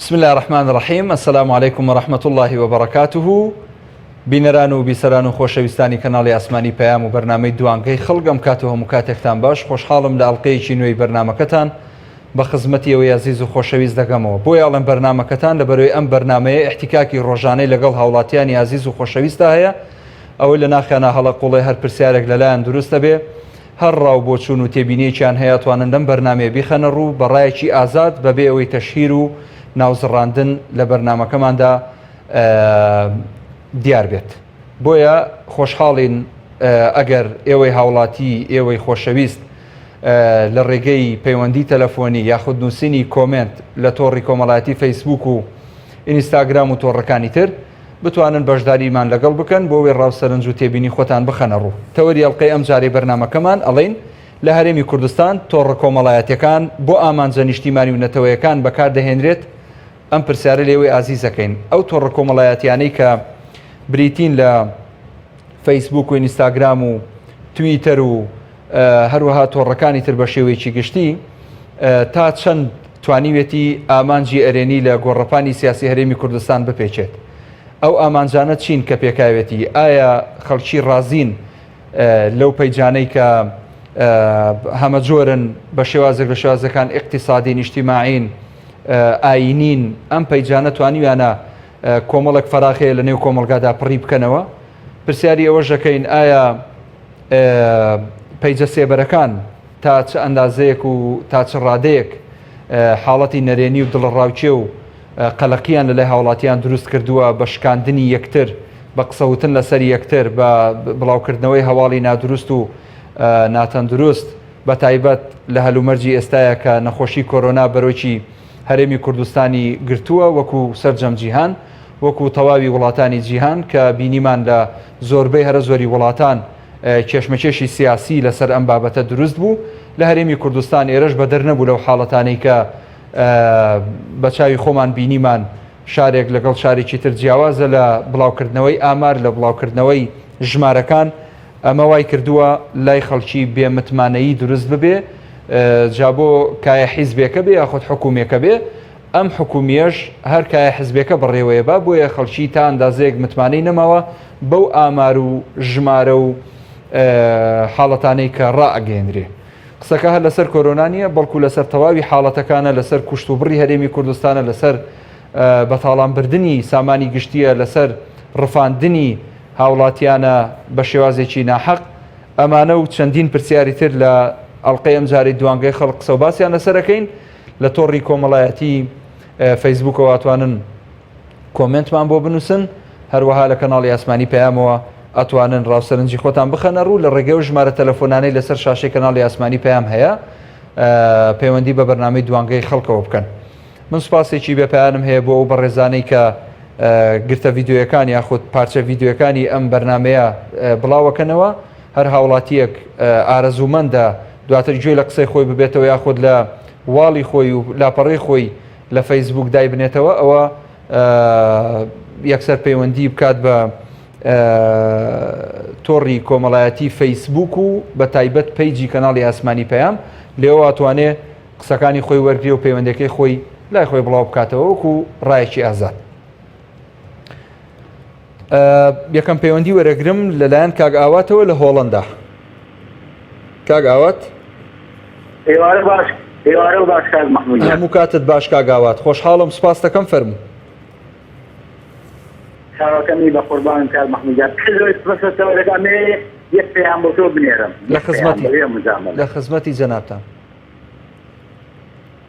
بسم اللە الرحمن الرحیم السلام علیکم و رحمة اللە و بەرەکاته بینەران و بیسەران و خۆشەویستانی کەناڵی ئاسمانی پەیام و بەرنامەی دوانگەی خەڵک ئەم کات و هەموو کاتێکتان باش خۆشحاڵم لە ئەڵلقەیەکی نوێی بەرنامەکەتان بە خزمەتی ئەوەی ئازیز و خۆشەویست دەگەمەوە بۆیە ئەڵێم بەرنامەکەتان لە بەرەوەی ئەم بەرنامەیە ئیحتیکاکی ڕۆژانەی لەگەڵ هاوڵاتیانی ئازیز و خۆشەویستا هەیە ئەوەی لە ناخیانا هەڵەقوڵێ هەر پرسیارێک لەلایان دروست دەبێ هەر ڕا و بۆچوون و تێبینیەکیان هەیە ئەتوانن لەم بەرنامەیە بیخەنە ڕوو بە ڕایەکی ئازاد بەبێ ئەوەی تەشهیر و ناوزڕاندن لە بەرنامەکەماندا دیار بێت. بۆیە خۆشحاڵین ئەگەر ئێوەی هاوڵاتی ئێوەی خۆشەویست لە ڕێگەی پەیوەندی تەلەفۆنی یاخود نووسینی کۆمێنت لە تۆڕی کۆمەڵایەتی فەیسبوک و ئینستاگرام و تۆڕەکانی تر بتوانن بەشداریمان لەگەڵ بکەن بۆ ئەوەی ڕاو سەرنج و تێبینی خۆتان بخەنە ڕوو. تەوەری ئەڵقەی ئەمجارەی بەرنامەکەمان ئەڵێین لە هەرێمی کوردستان تۆڕە کۆمەڵایەتیەکان بۆ ئامانجە نیشتیمانی و نەتەوەیەکان بەکار دەهێنرێت؟ ئەم پرسیارە لێوەی ئازیزەکەین ئەو تۆڕە کۆمەڵایەتیانەی کە بریتین لە فەیسبوک و ئینستاگرام و تویتەر و هەروەها تۆڕەکانی تر بە شێوەیەکی گشتی تا چەند توانیوێتی ئامانجی ئەرێنی لە گۆڕەپانی سیاسی هەرێمی کوردستان بپێکێت؟ ئەو ئامانجانە چین کە پێکاوێتی؟ ئایا خەڵکی ڕازین لەو پەیجانەی کە هەمەجۆرن بە شێوازێک لە شێوازەکان ئیقتیسادین، ئیجتیماعین، ئایینین، ئەم پەیجانە توانیویانە کۆمەڵێک فەراغ هەیە لە نێو کۆمەڵگادا پڕی بکەنەوە؟ پرسیاری ئەوەش دەکەین ئایا پەیجە سێبەرەکان تا چ ئەندازەیەک و تا چ ڕادەیەک حاڵەتی نەرێنی و دڵەڕاوکێ و قەلەقییان لەلای هاوڵاتیان دروست کردووە بە شکاندنی یەکتر، بە قسەوتن لەسەر یەکتر، بە بڵاوکردنەوەی هەواڵی نادروست و ناتەندروست، بە تایبەت لە هەلومەرجی ئێستایا کە نەخۆشی کۆرۆنا بەرۆکی هەرێمی کوردستانی گرتووە وەکو سەرجەم جیهان، وەکو تەواوی وڵاتانی جیهان کە بینیمان لە زۆربەی هەرە زۆری وڵاتان کێشمەکێشی سیاسی لەسەر ئەم بابەتە دروست بوو لە هەرێمی کوردستان ئێرەش بەدەر نەبوو لەو حاڵەتانەی کە بە چاوی خۆمان بینیمان شارێک لەگەڵ شارێکی تر جیاوازە لە بڵاوکردنەوەی ئامار لە بڵاوکردنەوەی ژمارەکان ئەمە وای کردووە لای خەڵکی بێمتمانەیی دروست ببێ جا بۆ کایە حیزبێکە بێ یاخود حکوومێکە بێ ئەم حکومیەش هەر کایە حزبێکە بەڕێوەیە با بۆیە خەڵکی تا ئەندازەیەک متمانەی نەماوە بەو ئامار و ژمارە و حاڵەتانەی کە ڕائەگەیەنرێ. قسەکە هەر لەسەر کۆرۆنا نییە بەڵکو لەسەر تەواوی حاڵەتەکانە لەسەر کوشت و بڕی هەرێمی کوردستانە لەسەر بەتاڵانبردنی سامانی گشتیە لەسەر ڕفاندنی هاوڵاتیانە بە شێوازێکی ناحەق ئەمانە و چەندین پرسیاری تر لە ئەڵلقەی ئەمجارەی دوانگەی خەڵک قسە و باسیان لەسەرەکەین لە تۆڕی کۆمەڵایەتی فەیسبوکەوە ئەتوانن کۆمێنتمان بۆ بنووسن هەروەها لە کەناڵی ئاسمانی پەیامەوە ئەتوانن ڕاو سەرنجی خۆتان بخەنە ڕوو لە ڕێگەی و ژمارە تەلەفۆنانەی لەسەر شاشەی کەناڵی ئاسمانی پەیام هەیە پەیوەندی بە بەرنامەی دوانگەی خەڵکەوە بکەن من سوپاسێکی بێپایانم هەیە بۆ ئەو بەڕێزانەی کە گرتە ڤیددیوەکان یاخود پارچە ڤیددیوەکانی ئەم بەرنمەیە بڵاوەکەنەوە هەر هاوڵاتییەک ئارەزوومەندە دواتر گوێی لە قسەی خۆی ببێتەوە یاخود لە واڵی خۆی و لاپەڕەی خۆی لە فەیسبووک دایبنێتەوە ئەوە یەکسەر پەیوەندی بکات بە تۆڕی کۆمەڵایەتی فەیسبوک و بە تایبەت پەیجی کەناڵی ئاسمانی پەیام لێوە ئەتوانێ قسەکانی خۆی وەرگێ و پەیوەندەکەی خۆی لای خۆی بڵاو بکاتەوە وەکو ڕایەکی ئازاد. یەکەم پەیوەندی وەرەگرم لەلایەن کاک ئاواتەوە لە هۆڵندا کاک ئاوات ئێوارە باش ئێوارە باش کاک مەحموود هەموو کاتت باش کاک ئاوات خۆشحاڵم سوپاس دەکەم فەرموو چاوەکەمی بە قوربانم کاک مەحموود گیان پێش بەسەرەوە دەکەم یەک پەیام بۆ تۆ بنێرم لە خزمەتی لە خزمەتی جەنابتان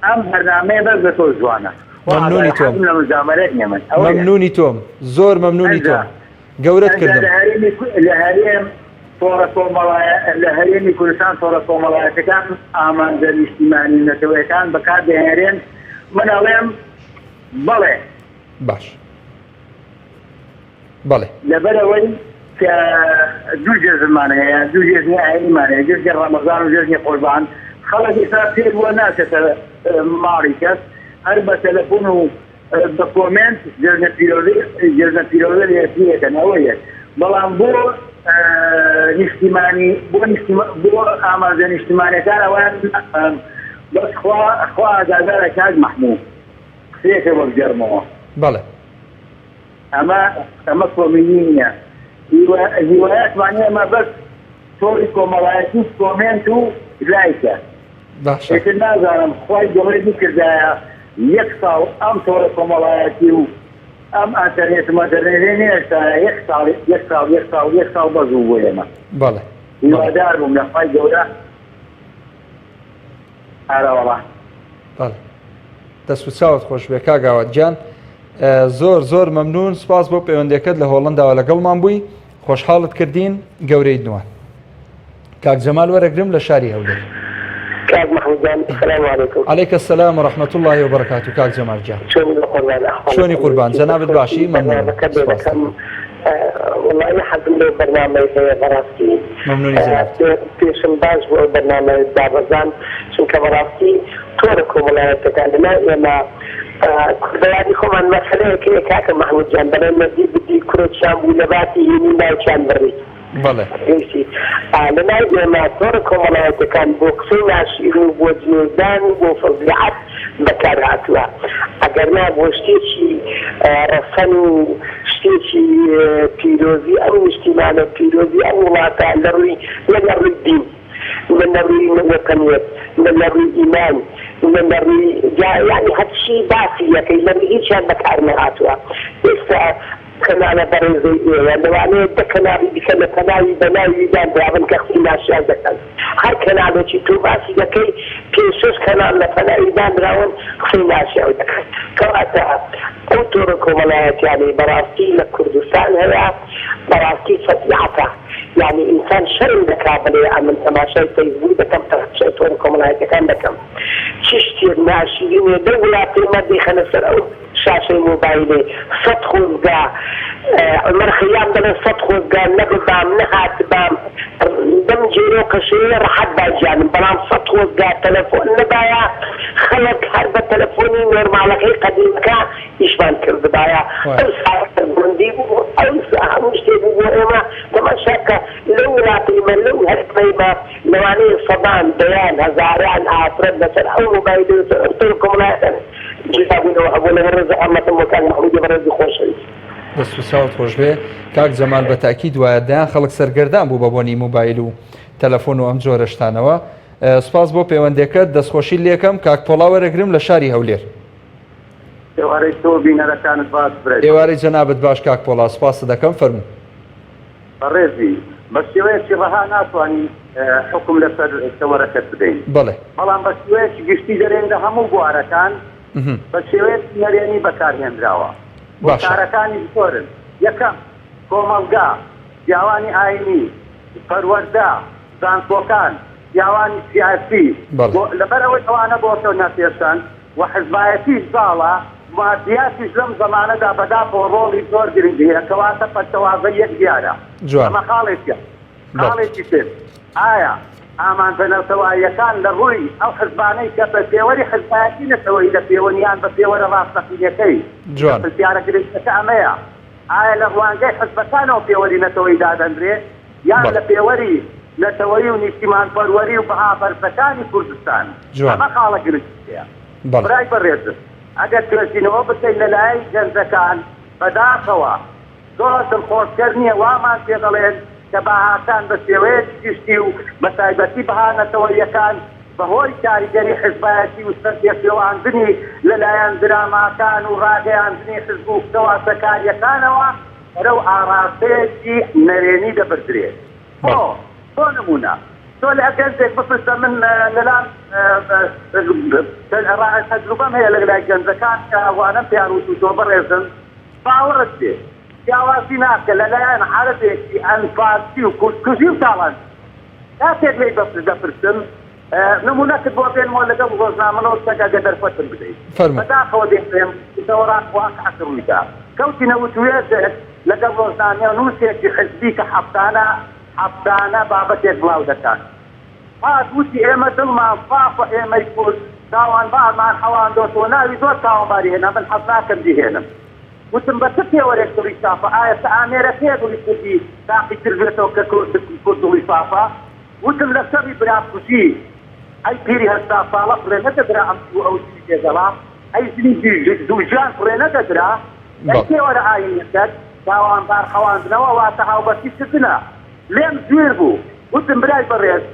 ئەم بەرنامەیە بەس بە تۆ جوانە. مەمنونی تۆم. حەزم لە مجامەلەت نیە من. ئەوەیە. مەمنونی تۆم زۆر مەمنونی تۆم گەورەت کردم. لە هەرێمی لە هەرێم تۆڕە کۆمەڵایە لە هەرێمی کوردستان تۆڕە کۆمەڵایەتەکان ئامانجە نیشتیمانی و نەتەوەیەکان بەکار دەهێنرێن من ئەڵێم بەڵێ. باش. بەڵێ. لەبەرئەوەی کە دوو جەژنمان هەیە، دوو جەژنی ئاینیمان هەیە، جەژنی ڕەمەزان و جەژنی قوربان، خەڵک ئێستا فێر بووە ناچێتە ماڵی کەس، هەر بە تەلەفۆن و بە کۆمێنت جەژنە پیرۆزی جەژنە پیرۆزە لە یەکتری ئەکەن، ئەوە یەک. بەڵام بۆ نیشتیمانی بۆ نیشتیما بۆ ئامانجە نیشتیمانیەکان ئەوان بەس خوا خوا ئاگادارە کاک مەحموو. قسەیەکە بۆ بگێڕمەوە. بەڵێ. ئەمە ئەمە کۆمیدی نییە. هیوا هیوایەتمان ئێمە بەس تۆڕی کۆمەڵایەتی و کۆمێنت و لایکە. باشە. ئیتر نازانم خوای گەورە بیکردایە یەک ساڵ ئەم تۆڕە کۆمەڵایەتی و ئەم ئەنتەرنێت و مەنتەرنێتەی نەهێشتایە یەک ساڵ یەک ساڵ یەک ساڵ یەک ساڵ بەس بوو بۆ ئێمە. بەڵێ. بەڵێ. هیوادار بووم لە خوای گەورە ئارەوەڵا. بەڵێ. دەست و چاوت خۆش بێ کاک ئاوات گیان. زۆر زۆر مەمنون سپاس بۆ پەیوەندەکەت لە هۆڵنداوە لەگەڵمان بووی خۆشحاڵت کردین گەورەی نوان. کاک جەمال وەرەگرم لە شاری هەولێر. کاک مەحمود گیان سلام علیکم. علیک السلام و رحمة اللە و برکاته کاک جەمال گیان. چۆنی بەقوربان ئەحواڵت چۆنی قوربان تەندروستی جەنابت دەستخۆشی باشی مەمنونم بەرنامەکە بێ سپاست دەکەم دەکەم. وەڵایی حەزم لەو بەرنامەی هەیە بەڕاستی مەمنونی جەنابت. پێشم باش بوو ئەو بەرنامەیەت دابەزاند چونکە بەڕاستی تۆڕە کۆمەڵایەتەکان لەلای ئێمە کوردەواری خۆمان مەسەلەیەک هەیە کاکە مەحمود گیان دەڵێن نەدی بدی کوڕێکیان بوو لەباتی هینی ناوچیان بڕی. بەڵێ. گەیشتی. ئا لە لای ئێمە تۆڕە کۆمەڵایەتیەکان بۆ قسەی ناشیرین و بۆ جنێودان و بۆ فەزیعەت بەکار هاتووە. ئەگەر نا بۆ شتێکی ڕەسەن و شتێکی پیرۆزی ئەم نیشتیمانە، پیرۆزی ئەم وڵاتە لە ڕووی نە لە ڕووی دین، نە لە ڕووی وەتەنیەت، نە لە ڕووی ئیمان، نە لە ڕووی جا یانی هەرچی باسی ئەکەی لە ڕووی هیچیان بەکار نەهاتووە. ئێستا کەناڵە بەڕێزەی ئێوە لەوانەیە دە کەناڵی دیکە لە پەناوی بە ناوی دانرابن کە قسەی ناشیاو دەکەن. هەر کەناڵێکی تۆ باسی دەکەی پێنج شەش کەناڵ لە پەناوی دانراون قسەی ناشیاو دەکەن. کەواتە ئەو تۆڕە کۆمەڵایەتیانەی بەڕاستی لە کوردستان هەیە بەڕاستی فەزیعەتە. یانی ئینسان شەرم دەکا بڵێ ئەمن تەماشای فەیسبوک دەکەم تەماشای تۆڕە کۆمەڵایەتیەکان دەکەم. چ شتێک ناشیرینە لەو وڵاتەی مە دەیخەنە سەر ئەو شاشەی مۆبایلێ سەت خۆزگا عومەر خەیام دەڵێ سەت خۆزگا نەببام نەهاتبام دەم گێرۆ قەشەیە ڕەحەت با گیانم بەڵام سەت خۆزگا تەلەفۆن نەبایە خەڵک هەر بە تەلەفۆنی نۆرماڵەکەی قەدیمەکە ئیشمان کردبایە ئەو سا گوندی بوو ئەو سا هەموو شتێ بوو بۆ ئێمە تەماشا بکە لەو وڵاتەی مە لەو هەرێمەی مە لەوانەیە سەدان دەیان هەزاران ئافرەت لەسەر ئەو مۆبایلە لەسەر ئەو تۆڕە کۆمەڵایەتیانە جیابوونەوە هەبووە لەبەر ڕێزی حورمەتم بۆ کاک مەحمودی بەڕێزی خۆشەویست. دەست و چاوت خۆشبێ کاک جەمال بە تاکید وایە دەیان خەڵک سەرگەردان بوو بە بۆنی موبایل و تەلەفۆن و ئەم جۆرە شتانەوە سوپاس بۆ پەیوەندەکەت دەستخۆشی لێکەم کاک پۆڵا وەرەگرم لە شاری هەولێر. ئێوارەی تۆ و بینەرەکانت باش برای بەڕێز. ئێوارەی جەنابت باش کاک پۆڵا سوپاست دەکەم فەرموو. بەڕێزی، بە شێوەیەکی ڕەها ناتوانین حوکم لەسەر تەوەرەکەت بدەین. بەڵێ. بەڵام بە شێوەیەکی گشتی دەرێن لە هەموو بوارەکان بە شێوەیەکی نەرێنی بەکارهێنراوە. باشە. هۆکارەکانی زۆرن. یەکەم، کۆمەڵگا، پیاوانی ئاینی، پەروەردە، زانکۆکان، پیاوانی سیاسی، بەڵێ. لەبەر ئەوەی ئەوانە بۆتە نەپێشەنگ و حزبایەتیش زاڵە، مادیاتیش لەم زەمانەدا بەداخەوە ڕۆڵی زۆر گرنگی هەیە، کەواتە پەرتەوازەییەک دیارە. جوانە. ئەمە خاڵێکیە. بەڵێ. خاڵێکی تر، ئایا ئامانجە نەتەواییەکان لە ڕووی ئەو حزبانەی کە بە پێوەری حزبایەتی نەتەوەیی دەپێون یان بە پێوەرە ڕاستەقینەکەی؟ جوانە. پرسیارە گرنگەکە ئەمەیە، ئایا لە ڕوانگەی حزبەکانەوە پێوەری نەتەوەیی دادەنرێ یان بەڵێ. لە پێوەری نەتەوەیی و نیشتیمانپەروەری و بەها بەرزەکانی کوردستان؟ جوانە. ئەمە خاڵە گرنگەکەیە. بەڵێ. برای بەڕێزم ئەگەر توێژینەوە بکەین لە لایەی گەنجەکان بەداخەوە زۆر دڵخۆشکەر نییە وامان پێ دەڵێن کە بەهاکان بە شێوەیەکی گشتی و بە تایبەتی بەها نەتەوەییەکان بە هۆی کاریگەری حزبایەتی و سەرتێشێواندنی لە لایەن دراماکان و ڕاگەیاندنی حزب و چەواشەکارییەکانەوە بەرەو ئاڕاستەیەکی نەرێنی دەبردرێ. بەڵێ. بۆ بۆ نموونە تۆ لە گەنجێک بپرسە من لەلام تەجروبەم هەیە لە لای گەنجەکان کە وانەم پێیان وتووتەوە بەڕێزم باوەڕت بێ جیاوازی ناکە لەلایەن عەرەبێکی ئەنفالچی و کوردکوژی و تاڵانچی کاتێک لێی دەپرسم نمونەکت بۆ بێنمەوە لەگەڵ ڕۆژنامەنووسێک ئەگەر دەرفەتم بدەیت. فەرموو. بەداخەوە دەیڵێم دەوەران واقعەک ڕوویدا. کەوتینە وتوێژێک لەگەڵ ڕۆژنامەنووسێکی حزبی کە هەفتانە هەفتانە بابەتێک بڵاو دەکات. هات وتی ئێمە دڵمان سافە ئێمەی کورد تاوانبارمان حەواندۆتەوە ناوی زۆر تاوانباری هێنا من حەز ناکەم بیهێنم. وتم بە چ پێوەرێک دڵی سافە ئایا چ ئامێرەکەیە دڵی کوردی تاقی کردبێتەوە کە کورد دڵی سافە؟ وتم لە شەڕی براکوژی ئەی پیری 80 ساڵە فڕێ نەدەدرا ئەم دیو و ئەو دیوی تێگەڵا؟ ئەی ژنی دووگیان فڕێ نەدەدرا؟ ئەی پێوەرە ئایینیەکەت تاوانبار خەواندنەوە واتە هاوبەشی کردنە. لێم زویر بوو. وتم برای بەڕێز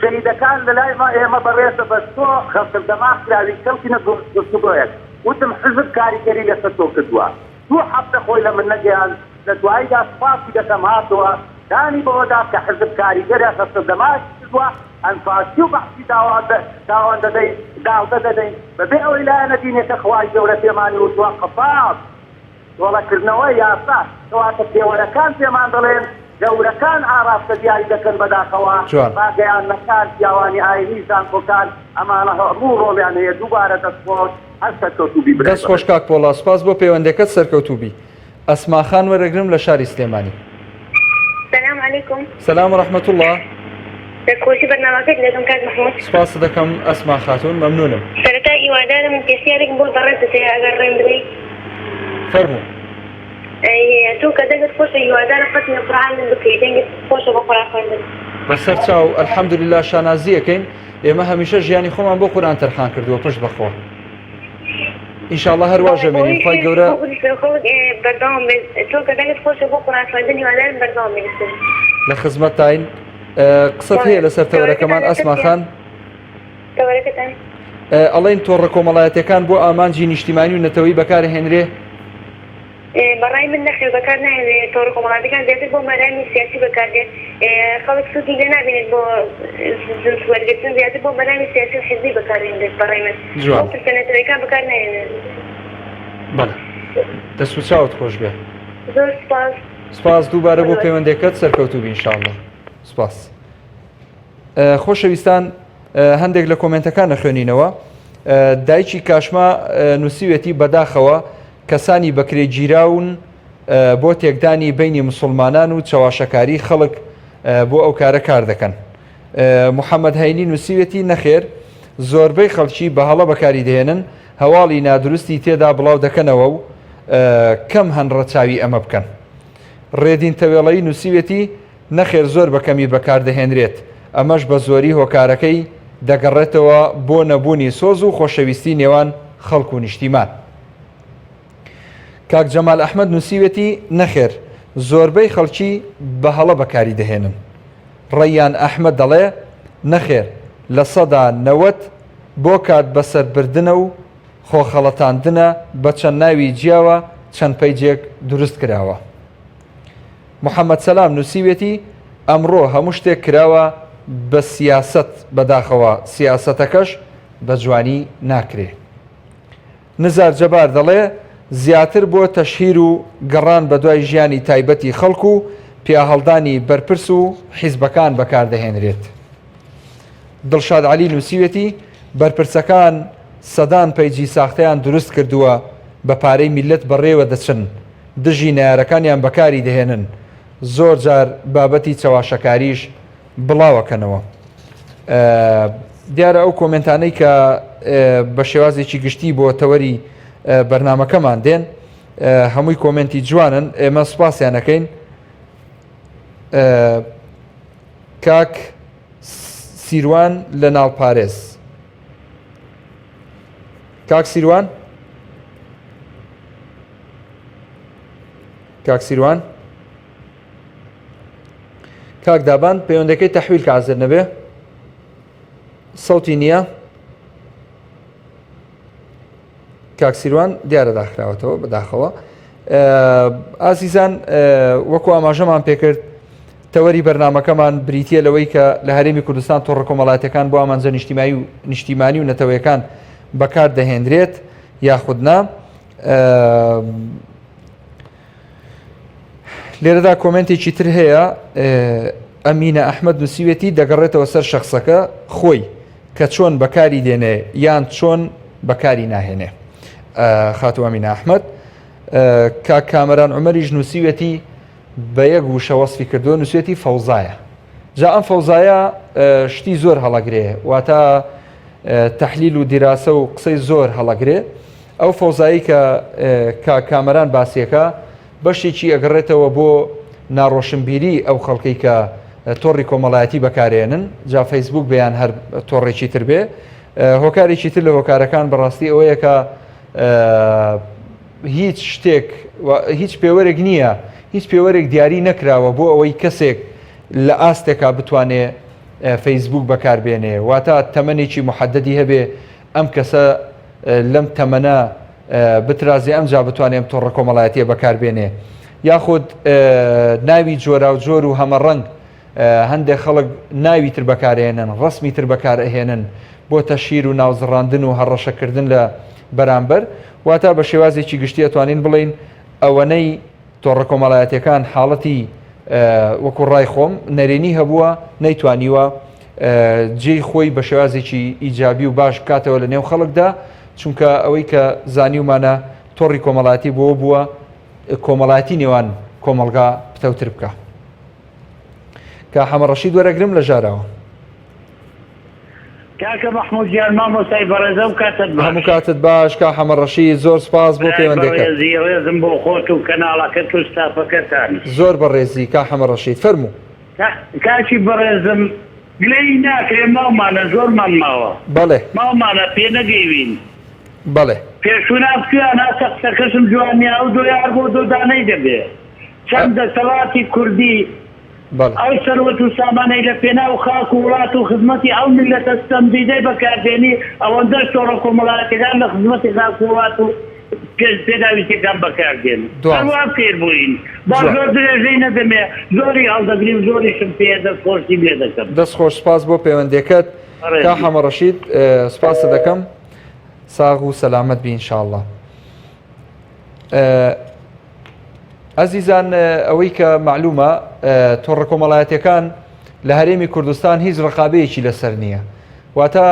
شەهیدەکان لەلای ئێمە بەڕێزە بەس تۆ غەسل دەماغ کراوی کەوتینە گفتوگۆیەک. وتم حزب کاریگەری لەسەر تۆ کردووە. دوو هەفتە خۆی لە من نەگەیاند، لە دواییدا سوپاسی دەکەم هاتەوە دانی بەوەدا کە حزب کاریگەرە غەسل دەماغی کردووە، ئەنفالچی و بەعسی داوان دەدەین، داڵدە دەدەین، بەبێ ئەوەی لایەنە دینیەکە خوای گەورە پێمانی وتووە قصاص، تۆڵەکردنەوە، یاسا، کەواتە پێوەرەکان پێمان دەڵێن گەورەکان ئاڕاستە دیاری دەکەن بەداخەوە جوان. ڕاگەیاندنەکان، پیاوانی ئاینی، زانکۆکان ئەمانە هەموو ڕۆڵیان هەیە، دووبارە دەست خۆش. هەر سەرکەوتوو بی برای دەست خۆش بەڕێز. کاک پۆڵا سوپاس بۆ پەیوەندەکەت سەرکەوتوو بی. ئەسما خان وەرەگرم لە شاری سلێمانی. سلام علیکم. سلام و رحمە اللە. دەست خۆشی بەرنامەکەت لێکەم کاک محمود. سوپاست دەکەم ئەسما خاتوون مەمنونم. سەرەتا هیوادارم پرسیارێکم بۆ بەڕێزت هەیە ئەگەر ڕێم بدەی. فەرموو. ئەی تۆ کە دەنگت خۆشە هیوادارم خەتمی قورئانم بکەی دەنگت خۆشە بۆ قورئان خوێندن. بەسەر چاو الحمدللە شانازی ئەکەین ئێمە هەمیشە ژیانی خۆمان بۆ قورئان تەرخان کردووە پشت بەخوا ان شاء اللە هەر واش بەڵێ ئەمێنین بەهۆی خوای خێر گەورە بۆ خودی خەڵک بەردەوام بێت تۆ کە دەنگت خۆشە بۆ قورئان خوێندن هیوادارم بەردەوام بی لەسەری. لە خزمەتتاین قسەت بەڵێ هەیە لەسەر تەوەرەکەتان تەوەرەکەمان لەسەر ئەسما چیە؟ خان؟ تەوەرەکەتان؟ ئەڵێن تۆڕە کۆمەڵایەتیەکان بۆ ئامانجی نیشتیمانی و نەتەوەیی بەکارئەهێنرێ؟ بەڕای من نەخێر بەکار ناهێنرێت، تۆڕە کۆمەڵاتیەکان زیاتر بۆ مەرامی سیاسی بەکاردێت، خەڵک سوودی لێ نابینێت بۆ سوود وەرگرتن، زیاتر بۆ مەرامی سیاسی و حیزبی بەکاردێنرێت بەڕای من بۆ جوان. پرسە نەتەوەیەکان بەکار ناهێنرێت. بەڵێ دەست و چاوت خۆش بێ. زۆر سوپاس. سوپاس دووبارە بۆ پەیوەندیەکەت سەرکەوتوو بی ان شاء اللە. سوپاس. خۆشەویستان هەندێک لە کۆمێنتەکان نەخوێنینەوە دایکی کاشما نووسیوێتی بەداخەوە کەسانی بەکرێگیراون بۆ تێکدانی بینی مسلمانان و چەواشەکاری خەڵک بۆ ئەو کارە کار دەکەن. محەممەد هەینی نووسیوێتی نەخێر زۆربەی خەڵکی بە هەڵە بەکاری دەهێنن هەواڵی نادروستی تێدا بڵاو دەکەنەوە و کەم هەن ڕەچاوی ئەمە بکەن. ڕێدین تەوێڵەیی نووسیوێتی نەخێر زۆر بە کەمی بەکاردەهێنرێت، ئەمەش بە زۆری هۆکارەکەی دەگەڕێتەوە بۆ نەبوونی سۆز و خۆشەویستی نێوان خەڵک و نیشتیمان. کاک جەمال ئەحمەد نووسیوێتی، نەخێر زۆربەی خەڵکی بە هەڵە بەکاری دەهێنن. ڕەیان ئەحمەد دەڵێ، نەخێر 90% بۆ کات بەسەربردنە و خۆخەڵەتاندنە بە چەند ناوی جیاوە چەند پەیجێک دروست کراوە. محەمەد سەلام نووسیوێتی، ئەمڕۆ هەموو شتێک کراوە بە سیاسەت، بەداخەوە سیاسەتەکەش بە جوانی ناکرێ. نزار جەبار دەڵێ، زیاتر بۆ تەشهیر و گەڕان بەدوای ژیانی تایبەتی خەڵک و پیاهەڵدانی بەرپرس و حیزبەکان بەکاردەهێنرێت. دڵشاد عەلی نووسیوێتی، بەرپرسەکان سەدان پەیجی ساختەیان دروست کردووە، بە پارەی میللەت بەڕێوە دەچن، دژی نەیارەکانیان بەکاری دەهێنن، زۆر جار بابەتی چەواشەکاریش بڵاوەکەنەوە. دیارە ئەو کۆمێنتانەی کە بە شێوازێکی گشتی بۆ تەوەری بەرنامەکەمان دێن هەمووی کۆمێنتی جوانن، ئێمە سوپاسیان ئەکەین. کاک سیروان لە ناڵپارێز. کاک سیروان؟ کاک سیروان کاک دابان پەیوەندەکەی تەحویل کە حازر نەبێ سەوتی نییە کاک سیروان دیارە داخراوەتەوە بەداخەوە ئازیزان وەکو ئاماژەمان پێکرد تەوەری بەرنمەکەمان بریتە لەوەی کە لە هەرێمی کوردستان تۆڕە کۆمەڵاتەکان بۆ ئامانجە نیشتیمایی و نیشتیمانی و نەتەوەیەکان بەکار دەهێنرێت یاخود نا لێرەدا کۆمنتێکی تر هەیە ئەمینە ئەحمد نووسیوێتی دەگەڕێتەوە سەر شخصەکە خۆی کە چۆن بەکاری دێنێ یان چۆن بەکاری ناهێنێ خاتو ئەمینە ئەحمد کاک کامەران عمەریش نووسیوێتی بە یەک وشە وەسفی کردووە نووسێتی فەوزایە جا ئەم فەوزایە شتی زۆر هەڵەگرێ واتە تەحلیل و دیراسە و قسەی زۆر هەڵەگرێ ئەو فەوزایی کە کاک کامەران باسیەکە بەشێکی ئەگەڕێتەوە بۆ ناڕۆشنبیری ئەو خەڵکەی کە تۆڕی کۆمەڵایەتی بەکارێنن جا فەیسبوک بێ یان هەر تۆڕێکی تر بێ. هۆکارێکی تر لە هۆکارەکان بەڕاستی ئەوەیە کە هیچ شتێک هیچ پێوەرێک نییە هیچ پێوەرێک دیاری نەکراوە بۆ ئەوەی کەسێک لە ئاستێکا بتوانێ فەیسبوک بەکاربێنێ واتە تەمەنێکی محددی هەبێ ئەم کەسە لەم تەمەنە بترازێ ئەمجا بتوانێ ئەم تۆڕە کۆمەڵایەتیە بەکاربێنێ یاخود ناوی جۆراوجۆر و هەمەڕەنگ هەندێک خەڵک ناوی تر بەکارئەهێنن، ڕەسمی تر بەکارئەهێنن بۆ تەشهیر و ناوزڕاندن و هەڕەشەکردن لە بەرامبەر، واتا بە شێوازێکی گشتی ئەتوانین بڵێین ئەوەنەی تۆڕە کۆمەڵایەتیەکان حاڵەتی وەکو ڕای خۆم نەرێنی هەبووە نەیتوانیوە جێی خۆی بە شێوازێکی ئیجابی و باش بکاتەوە لە نێو خەڵکدا، چونکە ئەوەی کە زانیومانە تۆڕی کۆمەڵایەتی بۆ بووە کۆمەڵایەتی نێوان کۆمەڵگا پتەوتر بکا. کا حەمە ڕەشید وەرەگرم لە ژاراوە. کاکە مەحمود گیان مامۆستای بەڕێز ئەو کاتت باش. هەموو کاتت باش کا حەمە ڕەشید زۆر سپاس بۆ برای پەیوەندەکەت. بەڕێزی ڕێزم بۆ خۆت و کەناڵەکەت و ستافەکەتان. زۆر بەڕێزی کا حەمە ڕەشید فەرموو. کاکی بەڕێزم گلەیی ناکرێ ماومانە زۆرمان ماوە. بەڵێ. ماومانە پێ نەگەیوین. بەڵێ. پێشوو ناکوتیان هەستە قسەکەشم جوان نیە ئەو دۆیە هەر بۆ دۆ دانەی دەبێ. چەند دەسەڵاتی کوردی ئەو سەروەت و سامانەی لە پێناو خاک و وڵات و خزمەتی ئەو میللەتە ستەمدیدەی بەکاردێنی، ئەوەندەش تۆڕە کۆمەڵایەتیەکان لە خزمەتی خاک و وڵات و پێداویستیەکان بەکاردێن. هەروا فێر بووین. با زۆر درێژەی نەدەمێ، زۆری هەڵدەگری و زۆریشم پێیە دەستخۆشی لێ دەکەم. دەست خۆش سپاس بۆ پەیوەندیەکەت کا حەمە ڕەشید سپاست دەکەم ساغ و سەلامەت بی ان شاءاللە. ئەزیزان ئەوەی کە مەعلومە تۆڕە کۆمەڵایەتەکان لە هەرێمی کوردستان هیچ ڕقابەیەکی لەسەر نییە واتە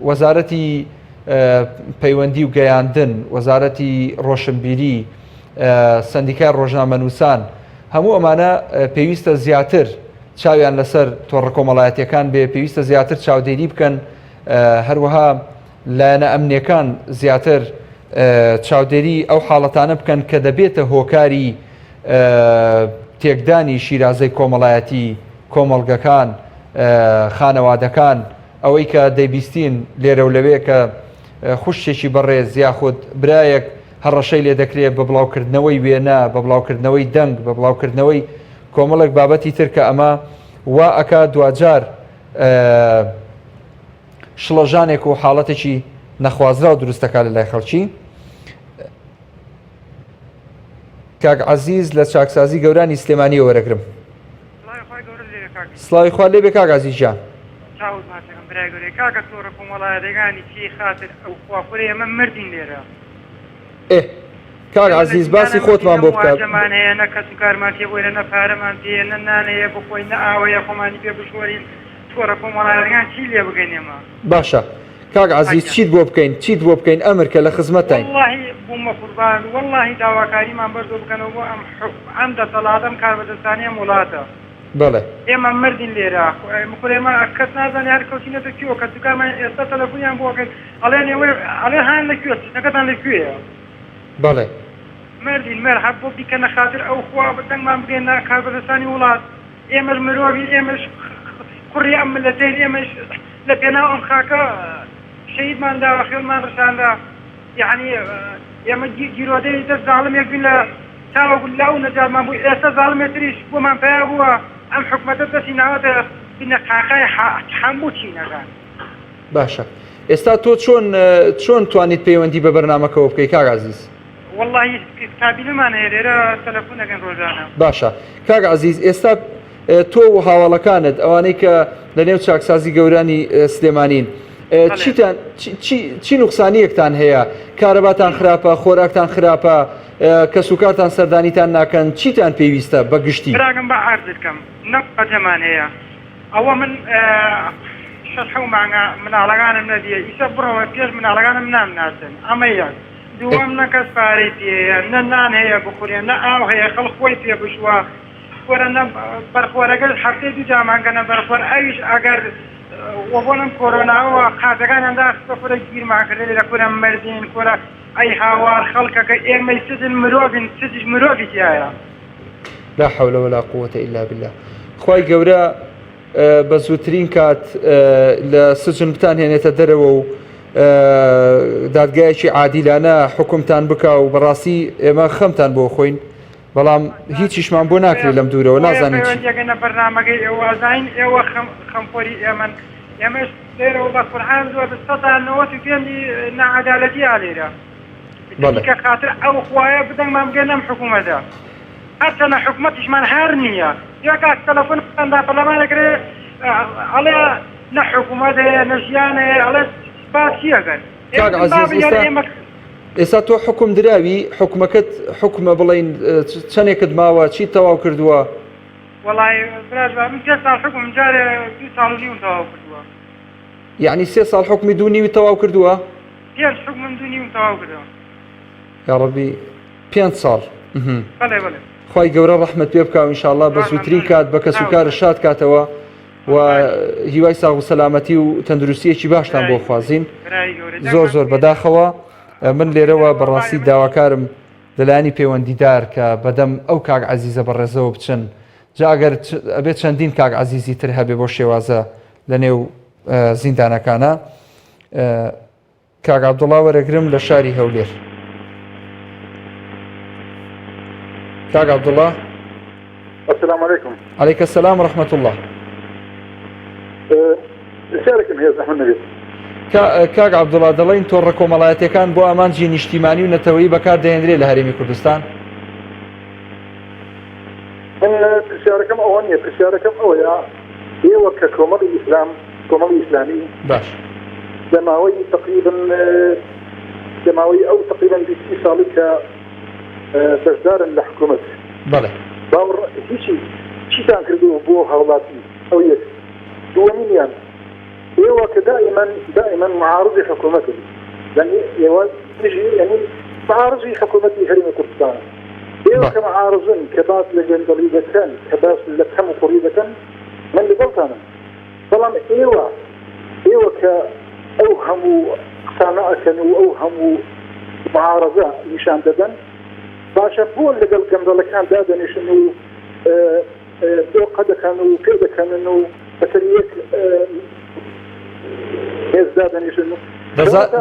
وەزارەتی پەیوەندی و گەیاندن وەزارەتی ڕۆشنبیری سندیکای ڕۆژنامەنووسان هەموو ئەمانە پێویستە زیاتر چاویان لەسەر تۆڕە کۆمەڵایەتەکان بێ پێویستە زیاتر چاودێری بکەن هەروەها لایەنە ئەمنیەکان زیاتر چاودێری ئەو حاڵەتانە بکەن کە دەبێتە هۆکاری تێکدانی شیرازەی کۆمەڵایەتی کۆمەڵگەکان خانەوادەکان ئەوەی کە دەیبیستین لێرە و لەوێ کە خوشتێکی بەڕێز یاخود برایەک هەڕەشەی لێ دەکرێت بە بڵاوکردنەوەی وێنە بە بڵاوکردنەوەی دەنگ بە بڵاوکردنەوەی کۆمەڵێک بابەتی تر کە ئەمە وا ئەکا دواجار شڵەژانێک و حاڵەتێکی نەخوازراو دروست دەکات لە لای خەڵکی. کاک عەزیز لە چاکسازی گەورانی سلێمانیەوە وەرەگرم. سڵاوی خوا لێ بێ کاک عەزیز گیان. چاوت ماچەکەم برای گەورەی کاکە تۆڕە کۆمەڵایەتەکانی چی خاتر ئەو خوا کورە ئێمە مردین لێرە. ئێ کاک عەزیز باسی خۆتمان بۆ بکە. واجەمان هەیە نە کەس و کارمان پێ بۆیە نە پارەمان پێیە نە نان هەیە بخۆین نە ئاو هەیە خۆمانی پێ بشۆرین تۆڕە کۆمەڵایەتەکان چی لێ بگەین ئێمە. باشە کاک عەزیز چیت بۆ بکەین چیت بۆ بکەین ئەمر کە لە خزمەتتاین. وەڵاهی بوومە قوربان وەڵاهی داواکاریمان بەرزەو بکەنەوە بۆ ئەم ئەم دەسەڵاتە ئەم کاربەدەستانەی ئەم وڵاتە. بەڵێ. ئێمە مردین لێرە کورە ئێمە کەس نازانێ هەر کەوتینەتە کوێوە کەسوکارمان ئێستا تەلەفونیان بۆ ئەکەین ئەڵێن ئێوە ئەڵێ هان لە کوێ سیستەکەتان لە کوێیە. بەڵێ. مردین مەرحەب بۆ بیکەنە خاتر ئەو خوا دەنگمان بگەینە کاربەدەستانی وڵات. ئێمەش مرۆڤین، ئێمەش کوڕی ئەم میللەتەین، ئێمەش لە پێناو ئەم خاکە شەهیدمان داوە، خوێنمان ڕشاندە، یەعنی ئێمە گیرۆدەی دەست زاڵمێک بووین لە تاوەکو لە ئەو نەجاتمان بوو، ئێستا زاڵمێ تریش بۆمان پەیا بووە، ئەم حکومەتە دەستی ناوەتە بنەقاقای هەموو چینەکان. باشە ئێستا تۆ چۆن چۆن توانیت پەیوەندی بە بەرنامەکەوە بکەی کاک عەزیز؟ وەڵاهی کابینەمان هەیە لێرە تەلەفون ئەکەین ڕۆژانە. باشە کاک عەزیز ئێستا تۆ و هاوەڵەکانت ئەوانەی کە لە نێو چاکسازی گەورانی سلێمانین چیتان چی نوقسانیەکتان هەیە کارەباتان خراپە خۆراکتان خراپە کەسوکارتان سەردانیتان ناکەن چیتان پێویستە بە گشتی؟ براگەم با عەرزت کەم نە قەجەمان هەیە ئەوە من شەش حەو مانگە مناڵەکانم نەدیە ئیسە بڕۆوە پێش مناڵەکانم نامناسن ئەمە یەک دووەم نە کەس پارەی پێیە نە نان هەیە بخورێ نە ئاو هەیە خەڵک خۆی پێ بشوا کورە نە بەرخۆرەکەش هەفتەی دوو جامان کەنە بەرخۆر ئەویش ئەگەر وەبۆنم کۆرۆناوە قاتەکانیان داخستە کورە گیرمان کردێ لە کورە مردین کورە ئەی هاوار خەڵکەکە ئێمەی سجن مرۆڤین سجیش مرۆڤی تیایە. لا حول ولا قوة الا بالله خوای گەورە. بە زووترین کات لە سجن بتان هێنێتە دەرەوە و دادگایەکی عادیلانە حکومتان بکا و بەڕاستی ئێمە خەمتان بۆ خۆین بەڵام هیچیشمان بۆ ناکرێت لەم دوورەوە نازانین چی. پەیوەندیەکەنە بەرنامەکەی ئێوە ئەزانین ئێوە خەمخۆری ئێمەن ئێمەش لێرەوە بە قورعان زۆر بە سەدا نەوەت و پێنجی ناعەدالەتیە لێرە بەڵێ. کە خاتر ئەو خوایە بدەنگمان بگەنە ئەم حکوومەتە هەرچەنە حکومەتیشمان هەر نییە یا کاک تەلەفۆنمان دا پەرلەمان ئەکرێ ئەڵێ نە حکوومەت هەیە نە ژیان هەیە ئەڵێ باس چی ئەکەن کاک عەزیز ئێستا ئێستا تۆ حوکم دراوی حوکمەکەت حوکمە بڵێین چەنێکت ماوە چیت تەواو کردووە؟ وەڵای براش با من پێنج ساڵ حوکمم جارێ دوو ساڵ و نیوم تەواو کردووە. یەعنی سێ ساڵ حوکمی دوو نیوت تەواو کردووە؟ پێنج حوکمم دوو نیوم تەواو کردووە. یاڕەبی پێنج ساڵ. بەڵێ بەڵێ. خوای گەورە ڕەحمت پێ بکا و ئینشاءاللە بە زووترین کات بە کەس و کارت شاد کاتەوە و هیوای ساغ و سەلامەتی و تەندروستیەکی باشتان بۆ خوازین زۆر زۆر بەداخەوە من لێرەوە بەڕاستی داواکارم لەلایەنی پەیوەندیدار کە بەدەم ئەو کاک عەزیزە بەڕێزەوە بچن جا ئەگەر ئەبێ چەندین کاک عەزیزی تر هەبێ بۆ شێوازە لە نێو زیندانەکانە کاک عەبدوڵا وەرەگرم لە شاری هەولێر. کاک عەبدوڵا. السلام علیکم. علیک السلام ورحمة الله. پرسیارێکم هەیە زەحمەت نەبێت. کاک عەبدوڵا دەڵێن تۆڕە کۆمەڵایەتیەکان بۆ ئامانجی نیشتیمانی و نەتەوەیی بەکار دەهێنرێ لە هەرێمی کوردستان؟ من پرسیارەکەم ئەوە نییە پرسیارەکەم ئەوەیە ئێوە کە کۆمەڵی ئیسلام کۆمەڵی ئیسلامی باش لە ماوەی تەقریبەن لە ماوەی ئەو تەقریبەن 20 سی ساڵی کە بەشدارن لە حکوومەت بەڵێ باوەڕ هیچی چیتان کردووە بۆ هاوڵاتی ئەو یەک دووەمینیان ئێوە کە دائیمەن دائیمەن معارضی حکوومەتن یعنی ئێوە دژی یعنی معارضی حکوومەتی هەرێمی کوردستانن ئێوە کە معارضن کە باس لە گەندەڵی دەکەن کە باس لە کەم و کوڕی دەکەن من لەگەڵتانم بەڵام ئێوە ئێوە کە ئەو هەموو قسانە ئەکەن و ئەو هەموو معارەزە نیشان دەدەن باشە بۆ لەگەڵ گەندەڵەکان دادەنیشن و بۆقە دەکەن و پێ دەکەنن و بەسەر یەک مێز دادەنیشن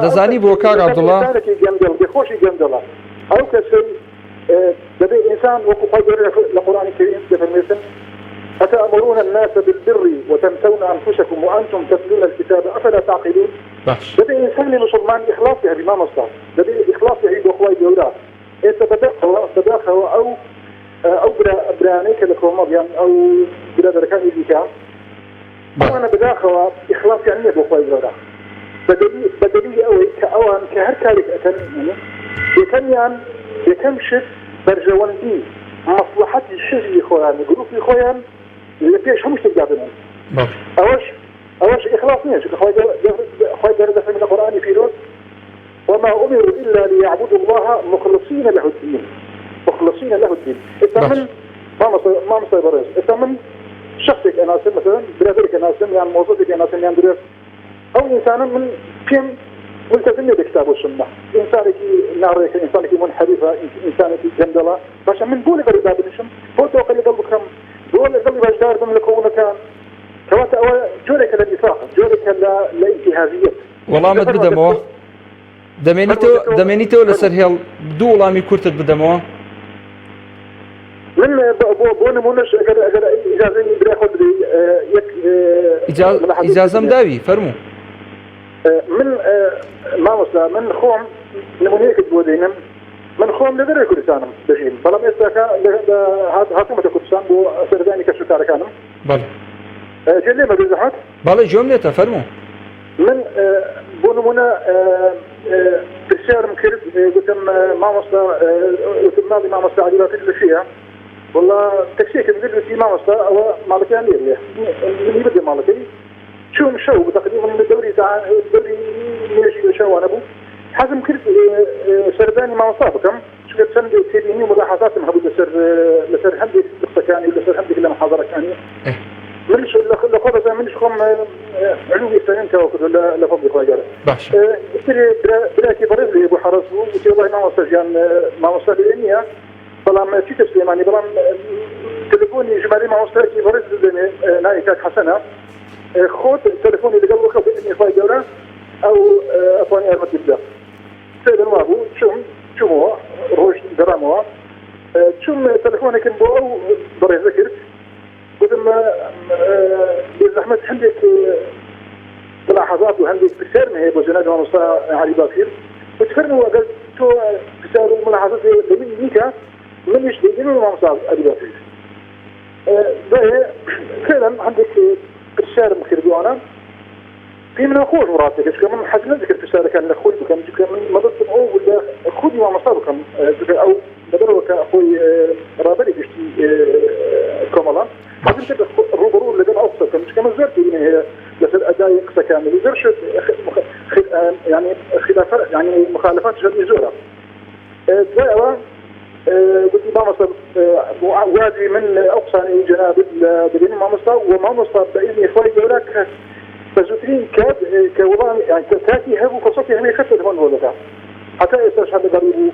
دەزانی بۆ کاک عەبدوڵا گەندەڵ بێ خۆشی گەندەڵە ئەو کەسەی دەبێ ئینسان وەکو خوای گەورە لە قورئانی کەریم دەفەرمێتن، أتأمرون الناس بالبر وتنسون أنفسكم وأنتم تتلون الكتاب أفلا تعقلون باش. دەبێ ئینسانی موسڵمان ئیخلاصی هەبی مامۆستا دەبێ ئیخلاصی هەبی بۆ خوای گەورە ئێستا بەداخەوە بەداخەوە ئەو ئەو برا برانەی کە لە کۆمەڵ یان ئەو برادەرەکانی دیکە ئەوانە بەداخەوە ئیخلاسیان نیە بۆ خوای گەورە بە دەلیلی ئەوەی کە ئەوان کە هەر کارێک ئەکەن یەکەمیان یەکەم شت بەرژەوەندی مەسڵەحەتی حزبی خۆیان و گروپی خۆیان لە پێش هەموو شتێک دادەنێن ئەوەش ئەوەش ئیخلاص نییە چونکە خوای گەورە دەفەرمێ لە قورئانی پیرۆز وما أمروا إلا ليعبدوا الله مخلصين له الدين مخلصين له الدين ئێستا من مامۆستای بەڕێز ئێستا من شخصێک ئەناسم مثلا برادەرێک ئەناسم یان مۆزەفێک ئەناسم یان درێس ئەو ئینسانە من پێم ملتزم نیە بە کتاب و سنە ئینسانێکی ناڕێکە ئینسانێکی منحریفە ئینسانێکی گەندەڵە باشە من بۆ لەگەڵی دابنیشم بۆ تۆقە لەگەڵ بکەم بۆ لەگەڵی بەشدار بم لە کۆبوونەکان کەواتە ئەوە جۆرێکە لە نیفاق جۆرێکە لە لە ئینتیهازیەت وەڵامت بدەمەوە دەمێنیتەوە دەمێنیتەوە لەسەر هێڵ دوو وەڵامی کورتت بدەمەوە من بۆ بۆ نمونەش ئەگەر ئەگەر ئیجازەی برای خۆت بدەی یەک ئیجازەم داوی فەرموو من مامۆستا من خۆم نمونەیەکت بۆ دێنم من خۆم لە دەرەوەی کوردستانم دەژیم بەڵام ئێستاکە هاتوومەتە کوردستان بۆ سەردانی کەسوکارەکانم بەڵێ جێ لێمە بێ زەحمەت بەڵێ گوێم لێتە فەرموو. من بۆ نمونە پرسیارم کرد گوتم مامۆستا وتم ماڵی مامۆستا عەلی باپیر لە کوێیە؟ وەڵا تەکسیەکم گرت وتی مامۆستا ئەوە ماڵەکەیان لێرەیە منی بردە ماڵەکەی چووم شەو تەقریبا دەوری دەوری نوێژی شەوانە بوو حەزم کرد سەردانی مامۆستا بکەم چونکە چەند تێبینی و ملاحەزاتم هەبوو لەسەر لەسەر هەندێک قسەکانی و لەسەر هەندێک لە محاضرەکانی منیش لە خۆ بەزان منیش خۆم علومی ئیسلامیم تەواو کردو لە لە فەضلی خوای گەورە باشە ئیتر براکی بەڕێز لێ بوو حەڕەس بوو وتی وەڵای مامۆستا ژیان مامۆستا لێ نییە بەڵام چیتە سلێمانی بەڵام تەلەفۆن. تەلەفۆنی ژمارەی مامۆستایەکی بەڕێز بدەمێ ناوی کاک حەسەنە خۆت تەلەفۆنی لەگەڵ بکە بە ئیزنی خوای گەورە ئەو ئەتوانی یارمەتی بدە. فعلا وابوو چوم چومەوە ڕۆژ گەڕامەوە چوم تەلەفۆنێکم بۆ ئەو بەڕێزە کرد گوتم بێزەحمەت هەندێک ملاحظات و هەندێک پرسیارم هەیە بۆ جەنابی مامۆستا عەلی باپیر وت فەرموو ئەگەر تۆ پرسیار و ملاحظات لە من نیکە منیش دەیدەمەوە مامۆستا عەلی باپیر دوایێ فعلا هەندێک پرسیارم کردوانە پێی ناخۆش بوو ڕاستەکە چونکە من حەزم نەدەکرد پرسیارەکان لە خۆی بکەم چونکە من مەبەستم ئەو بوو لە خودی مامۆستا بکەم چونکە ئەو لەبەرەوە کە خۆی ڕابەری گشتی کۆمەڵە حەزم کرد ڕووبەڕوو لەگەڵ ئەو قسە بکەم چونکە من زۆر تێبینیم هەیە لەسەر ئەدای قسەکانی و زۆر شت یعنی خلافە یعنی مخالفات شەرعی زۆرە دوای ئەوە گوتی مامۆستا وازی من ئەو قسانەی جەنابت لە دەبینم مامۆستا و مامۆستا بە ئیزنی خوای گەورە کە بە زووترین کات کە وەڵام یان کە کاتی هەبوو فرسەتی هەبوو یەکسەر تەلەفۆن بۆ دەکا هەتا ئێستاش هەر لەگەڵی بوو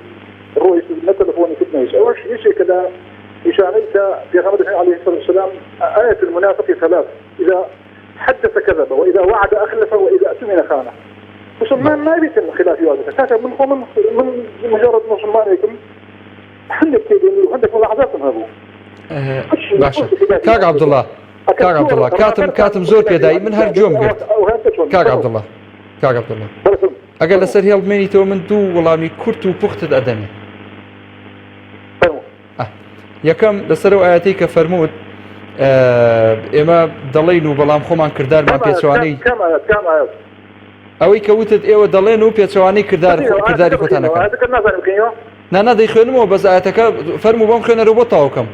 ڕۆیشت نە تەلەفۆنی کرد نە هیچ ئەوەش یەکێکە لە نیشانەی کە پێغەمبەر دەفەرموێ علیه الصلاة والسلام آية المنافق ثلاث إذا حدث كذب وإذا وعد أخلف وإذا اؤتمن خان مسلمان نابێتن خلافی وا دەکات کاکە من خۆ من من مجرد مسلمانێکم هەندێک تێبینی و هەندێک ملاحظاتم هەبوو باشە کاک عەبدوڵڵا کاک عەبدوڵڵا کاتم کاتم زۆر پێدای من هەر گوێم گرت کاک عەبدوڵڵا کاک عەبدوڵڵا ئەگەر لەسەر هێڵ بمێنیتەوە من دوو وەڵامی کورت و پوختت ئەدەمێ یەکەم لەسەر ئەو ئاەتی کە فەرمووت ئێمە دەڵێن و بەڵام خۆمان کردارمان پێچوانەی ئەوەی کە وتت ئێوە دەڵێن و پێچەوانەی کردار کرداری خۆتانەکە نانا دەیخوێنمەوە بەس ئاەتەکە فەرموو بۆم خوێنەرەوە بۆ تاوکەم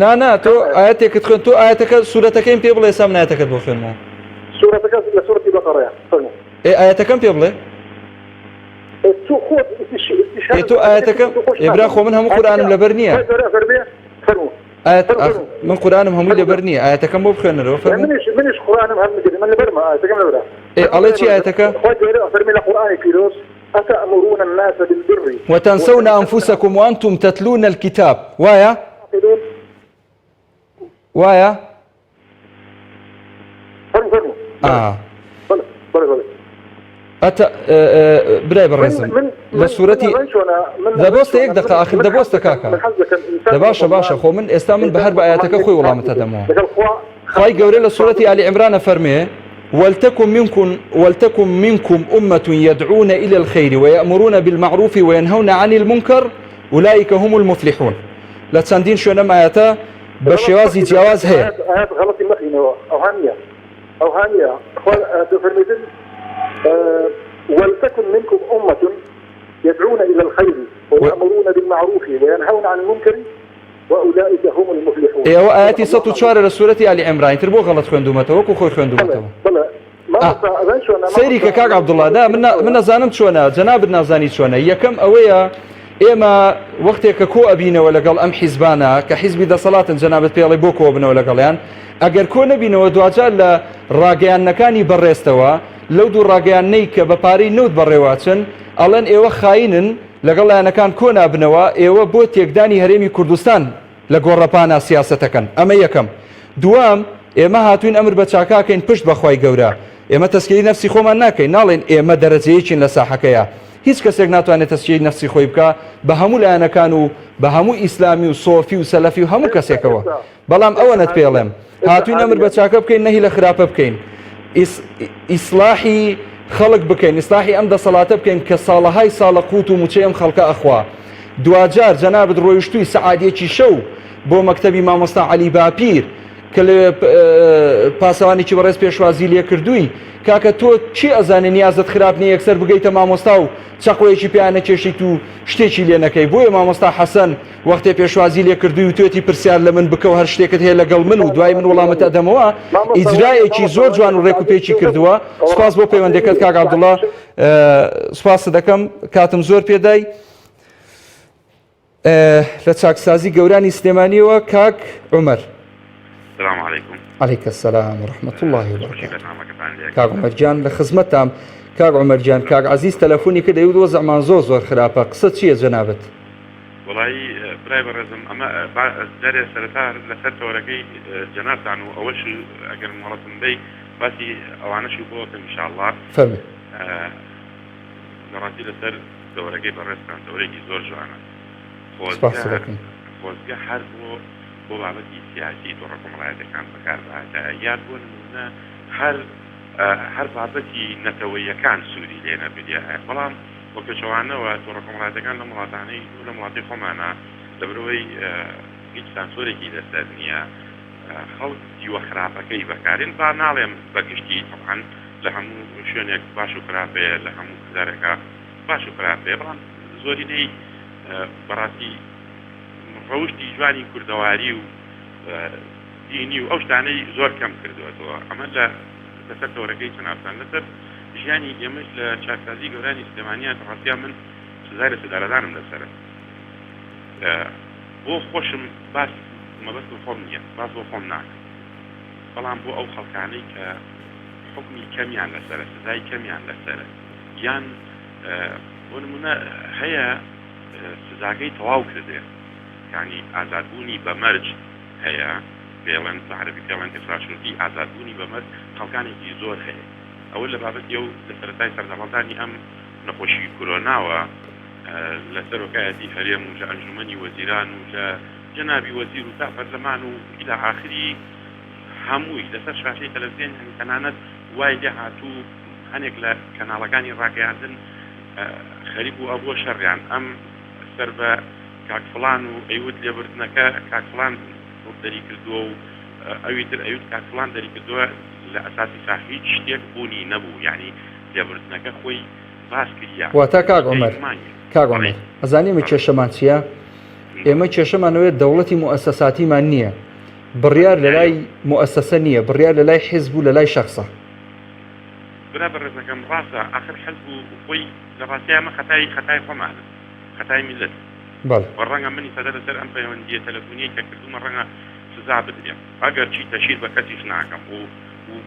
نانا تۆ ئاەتێکت خوێن تۆ ئاەتەکە سوورەتەکەیم پێ بڵێ سام نایەتەکەت بۆ خوێنمەوە سوورەتەکە لە سوورەتی بەقەرەیە فەرموو ئێ ئاەتەکەم پێ بڵێ ئێ تۆ ئاەتەکە ئێ برا خۆ من هەموو قورئانم لەبەر نییە ئاەت من قورئانم هەمووی لەبەر نییە ئاەتەکەم بۆ بخوێنەرەوە فەرموو منیش قورئانم هەر نگرم من لەبەرمە ئاەتەکەم لەبەرە ئێ ئەڵێ چی ئاەتەکە خوای گەورە فەرمی لە قورئانی پیرۆز أتأمرون الناس بالبر وتنسون أنفسكم وأنتم تتلون الكتاب وایە وایە؟ برای بەڕێزم لە سوورەتی دەبۆستە یەک دقە ئاخر دەبۆستە کاکە دە باشە باشە خۆ من ئێستا من بە هەر بە ئاەتەکە خۆی وەڵامتە دەمەوە خی گەورە لە سوورەتی ئالی عمرانە فەرمێ ولتكن منكم ولتكن منكم أمة يدعون إلى الخير ويأمرون بالمعروف وينهون عن المنكر أولئك هم المفلحون لە چەندین شوێن ئەم ئایەتە بە شێوازی جیاواز هەیە. ئایەت غەڵەتی مەخینەوە ئەوها نییە ئەوها نییە خوا دەفەرمێتن ولتكن منكم أمة يدعون إلى الخير ويأمرون بالمعروف وينهون عن المنكر وأولئك هم المفلحون. ئێ ئەوە ئایەتی 104 لە سورەتی ئالی عیمران ئیتر بۆ غەڵەت خوێندوومەتەوە وەکو خۆی خوێندوومەتەوە. بەڵێ سەیری کە کاک عەبدوڵا نا من من نەزانم چۆنە جەنابت نازانی چۆنە یەکەم ئەوەیە ئێمە وەختێک کە کۆ ئەبینەوە لەگەڵ ئەم حیزبانە کە حیزبی دەسەڵاتن جەنابت پێڵی بۆ کۆ بنەوە لەگەڵیان ئەگەر کۆ نەبینەوە دواجار لە ڕاگەیاندنەکانی بەڕێزتەوە لەو دوو ڕاگەیاندنەی کە بە پارەی نەوت بەڕێواچن ئەڵێن ئێوە خاینن لەگەڵ لایەنەکان کۆ نابنەوە ئێوە بۆ تێکدانی هەرێمی کوردستان لە گۆڕەپانا سیاسەتەکەن ئەمە یەکەم دووەم ئێمە هاتوین ئەمر بە چاکاکەین پشت بە خوای گەورە ئێمە تەسکیەی نەفسی خۆمان ناکەین ناڵێن ئێمە دەرەجەیەکین لە ساحەکەیا هیچ کەسێک ناتوانێت تەسکیەی نەفسی خۆی بکا بە هەموو لایەنەکان و بە هەموو ئیسلامی و سۆفی و سەلەفی و هەموو کەسێکەوە بەڵام ئەوەنەت پێڵێم هاتوین ئەمر بە چاکە بکەین نەهی لە خراپە بکەین ئیسلاحی خەڵک بکەین ئیسلاحی ئەم دەسەڵاتە بکەین کە ساڵەهای ساڵە قوت و موچەی ئەم خەڵکە ئەخوا دواجار جەنابت ڕۆیشتووی سەعات یەکی شەو بۆ مەکتەبی مامۆستا عەلی باپیر کە لەوێ پاسەوانێکی بەڕێز پێشوازی لێکردووی کاکە تۆ چی ئەزانێ نیازت خراپ نیە یەکسەر بگەیتە مامۆستا و چەقۆیەکی پیا نەکێشیت و شتێکی لێ نەکەی بۆیە مامۆستا حەسەن وەختێ پێشوازی لێ کردووی وتوێتی پرسیار لە من بکە و هەر شتێکت هەیە لەگەڵ من و دوای من وەڵامت ئەدەمەوە ئیجرایەکی زۆر جوان و ڕێک و پێکی کردووە سپاس بۆ پەیوەندەکەت کاک عەبدوڵڵا سپاست دەکەم کاتم زۆر پێدای لە چاکسازی گەورانی سلێمانیەوە کاک عمر السلام علیکم علیک السلام و رحمة الله و برکاته کاک عمر گیان لە خزمەتتام کاک عمر گیان کاک عزیز تەلەفۆنی کرد ئەیوت وەزعمان زۆر زۆر خراپە قسە چییە جەنابت؟ وەڵایی برای بەڕێزم ئەمە با جارێ سەرەتا لەسەر تەوەرەکەی جەنابتان و ئەوەش ئەگەر مۆڵەتم بەی باسی ئەوانەشی بۆ ئەکەم ئیشاڵڵا. فەرموو. بەڕاستی لەسەر تەوەرەکەی بەڕێزتان تەوەرێکی زۆر جوانە. سپاست خۆزگە دەکەین. خۆزگە هەر بۆ بۆ بابەتی سیاسی تۆڕە کۆمەڵایەتیەکان بەکار بهاتایە یان بۆ نموونە هەر هەر بابەتی نەتەوەییەکان سوودی لێ نەبریایە بەڵام بە پێچەوانەوە تۆڕە کۆمەڵایەتیەکان لەم وڵاتانەی لەم وڵاتەی خۆمانا لەبەرئەوەی هیچ سانسۆرێکی لەسەر نییە خەڵک دیوە خراپەکەی بەکارێن با ناڵێم بە گشتی تەبعەن لە هەموو شوێنێک باش و خراپ هەیە لە هەموو کردارێکا باش و خراپ هەیە بەڵام زۆرینەی بەڕاستی ڕەوشتی جوانی کوردەواری و دینی و ئەو شتانەی زۆر کەم کردووەتەوە ئەمە لە لەسەر تەوەرەکەی جەنابتان لەسەر ژیانی ئێمەش لە چاکسازی گەورانی سلێمانیان ڕاستیا من سزای لە سێدارەدانم لەسەرە بۆ خۆشم باس مەبەستم خۆم نییە باس بۆ خۆم ناکەم بەڵام بۆ ئەو خەڵکانەی کە حکمی کەمیان لەسەرە سزای کەمیان لەسەرە یان بۆ نمونە هەیە سزاکەی تەواو کردێ یانی ئازادبوونی بە مەرج هەیە پێڵێن بە عەرەبی پێڵێن ئیفراج شروطی ئازادبوونی بە مەرج خەڵکانێکی زۆر هەیە ئەوە لە بابەتی ئەو لە سەرەتای سەرهەڵدانی ئەم نەخۆشی کورۆناوە لە سەرۆکایەتی هەرێم و لە ئەنجومەنی وەزیران و لە جەنابی وەزیر و تا پەرلەمان و ئیلا ئاخری هەمووی لەسەر شاشەی تەلەفزیۆن یانی تەنانەت وای لێ هاتوو هەنێک لە کەناڵەکانی ڕاگەیاندن خەریک بوو ئەبووە شەڕیان ئەم سەر بە کاک فڵان و ئەیوت لێبوردنەکە کاک فڵان دەری کردووە و ئەوی تر ئەیوت کاک فڵان دەری کردووە لە ئەساسی سا هیچ شتێک بوونی نەبوو یانی لێبوردنەکە خۆی باس کریا واتا کاک عومەر کاک عومەر ئەزانی ئێمە کێشەمان چییە؟ ئێمە کێشەمان ئەوەیە دەوڵەتی موئەسەساتیمان نییە بڕیار لەلای موئەسەسە نییە بڕیار لەلای حیزب و لەلای شەخسە. برا بەڕێزەکەم ڕاستە ئاخر حزب و خۆی لە ڕاستیا ئەمە خەتای خەتای خۆمانە خەتای میللەتە بەڵێ. وە ڕەنگە منی سەدە لەسەر ئەم پەیوەندیە تەلەفونیەی کە کردومە ڕەنگە سزا بدرێم ئەگەر چی تەشیر بە کەسیش ناکەم و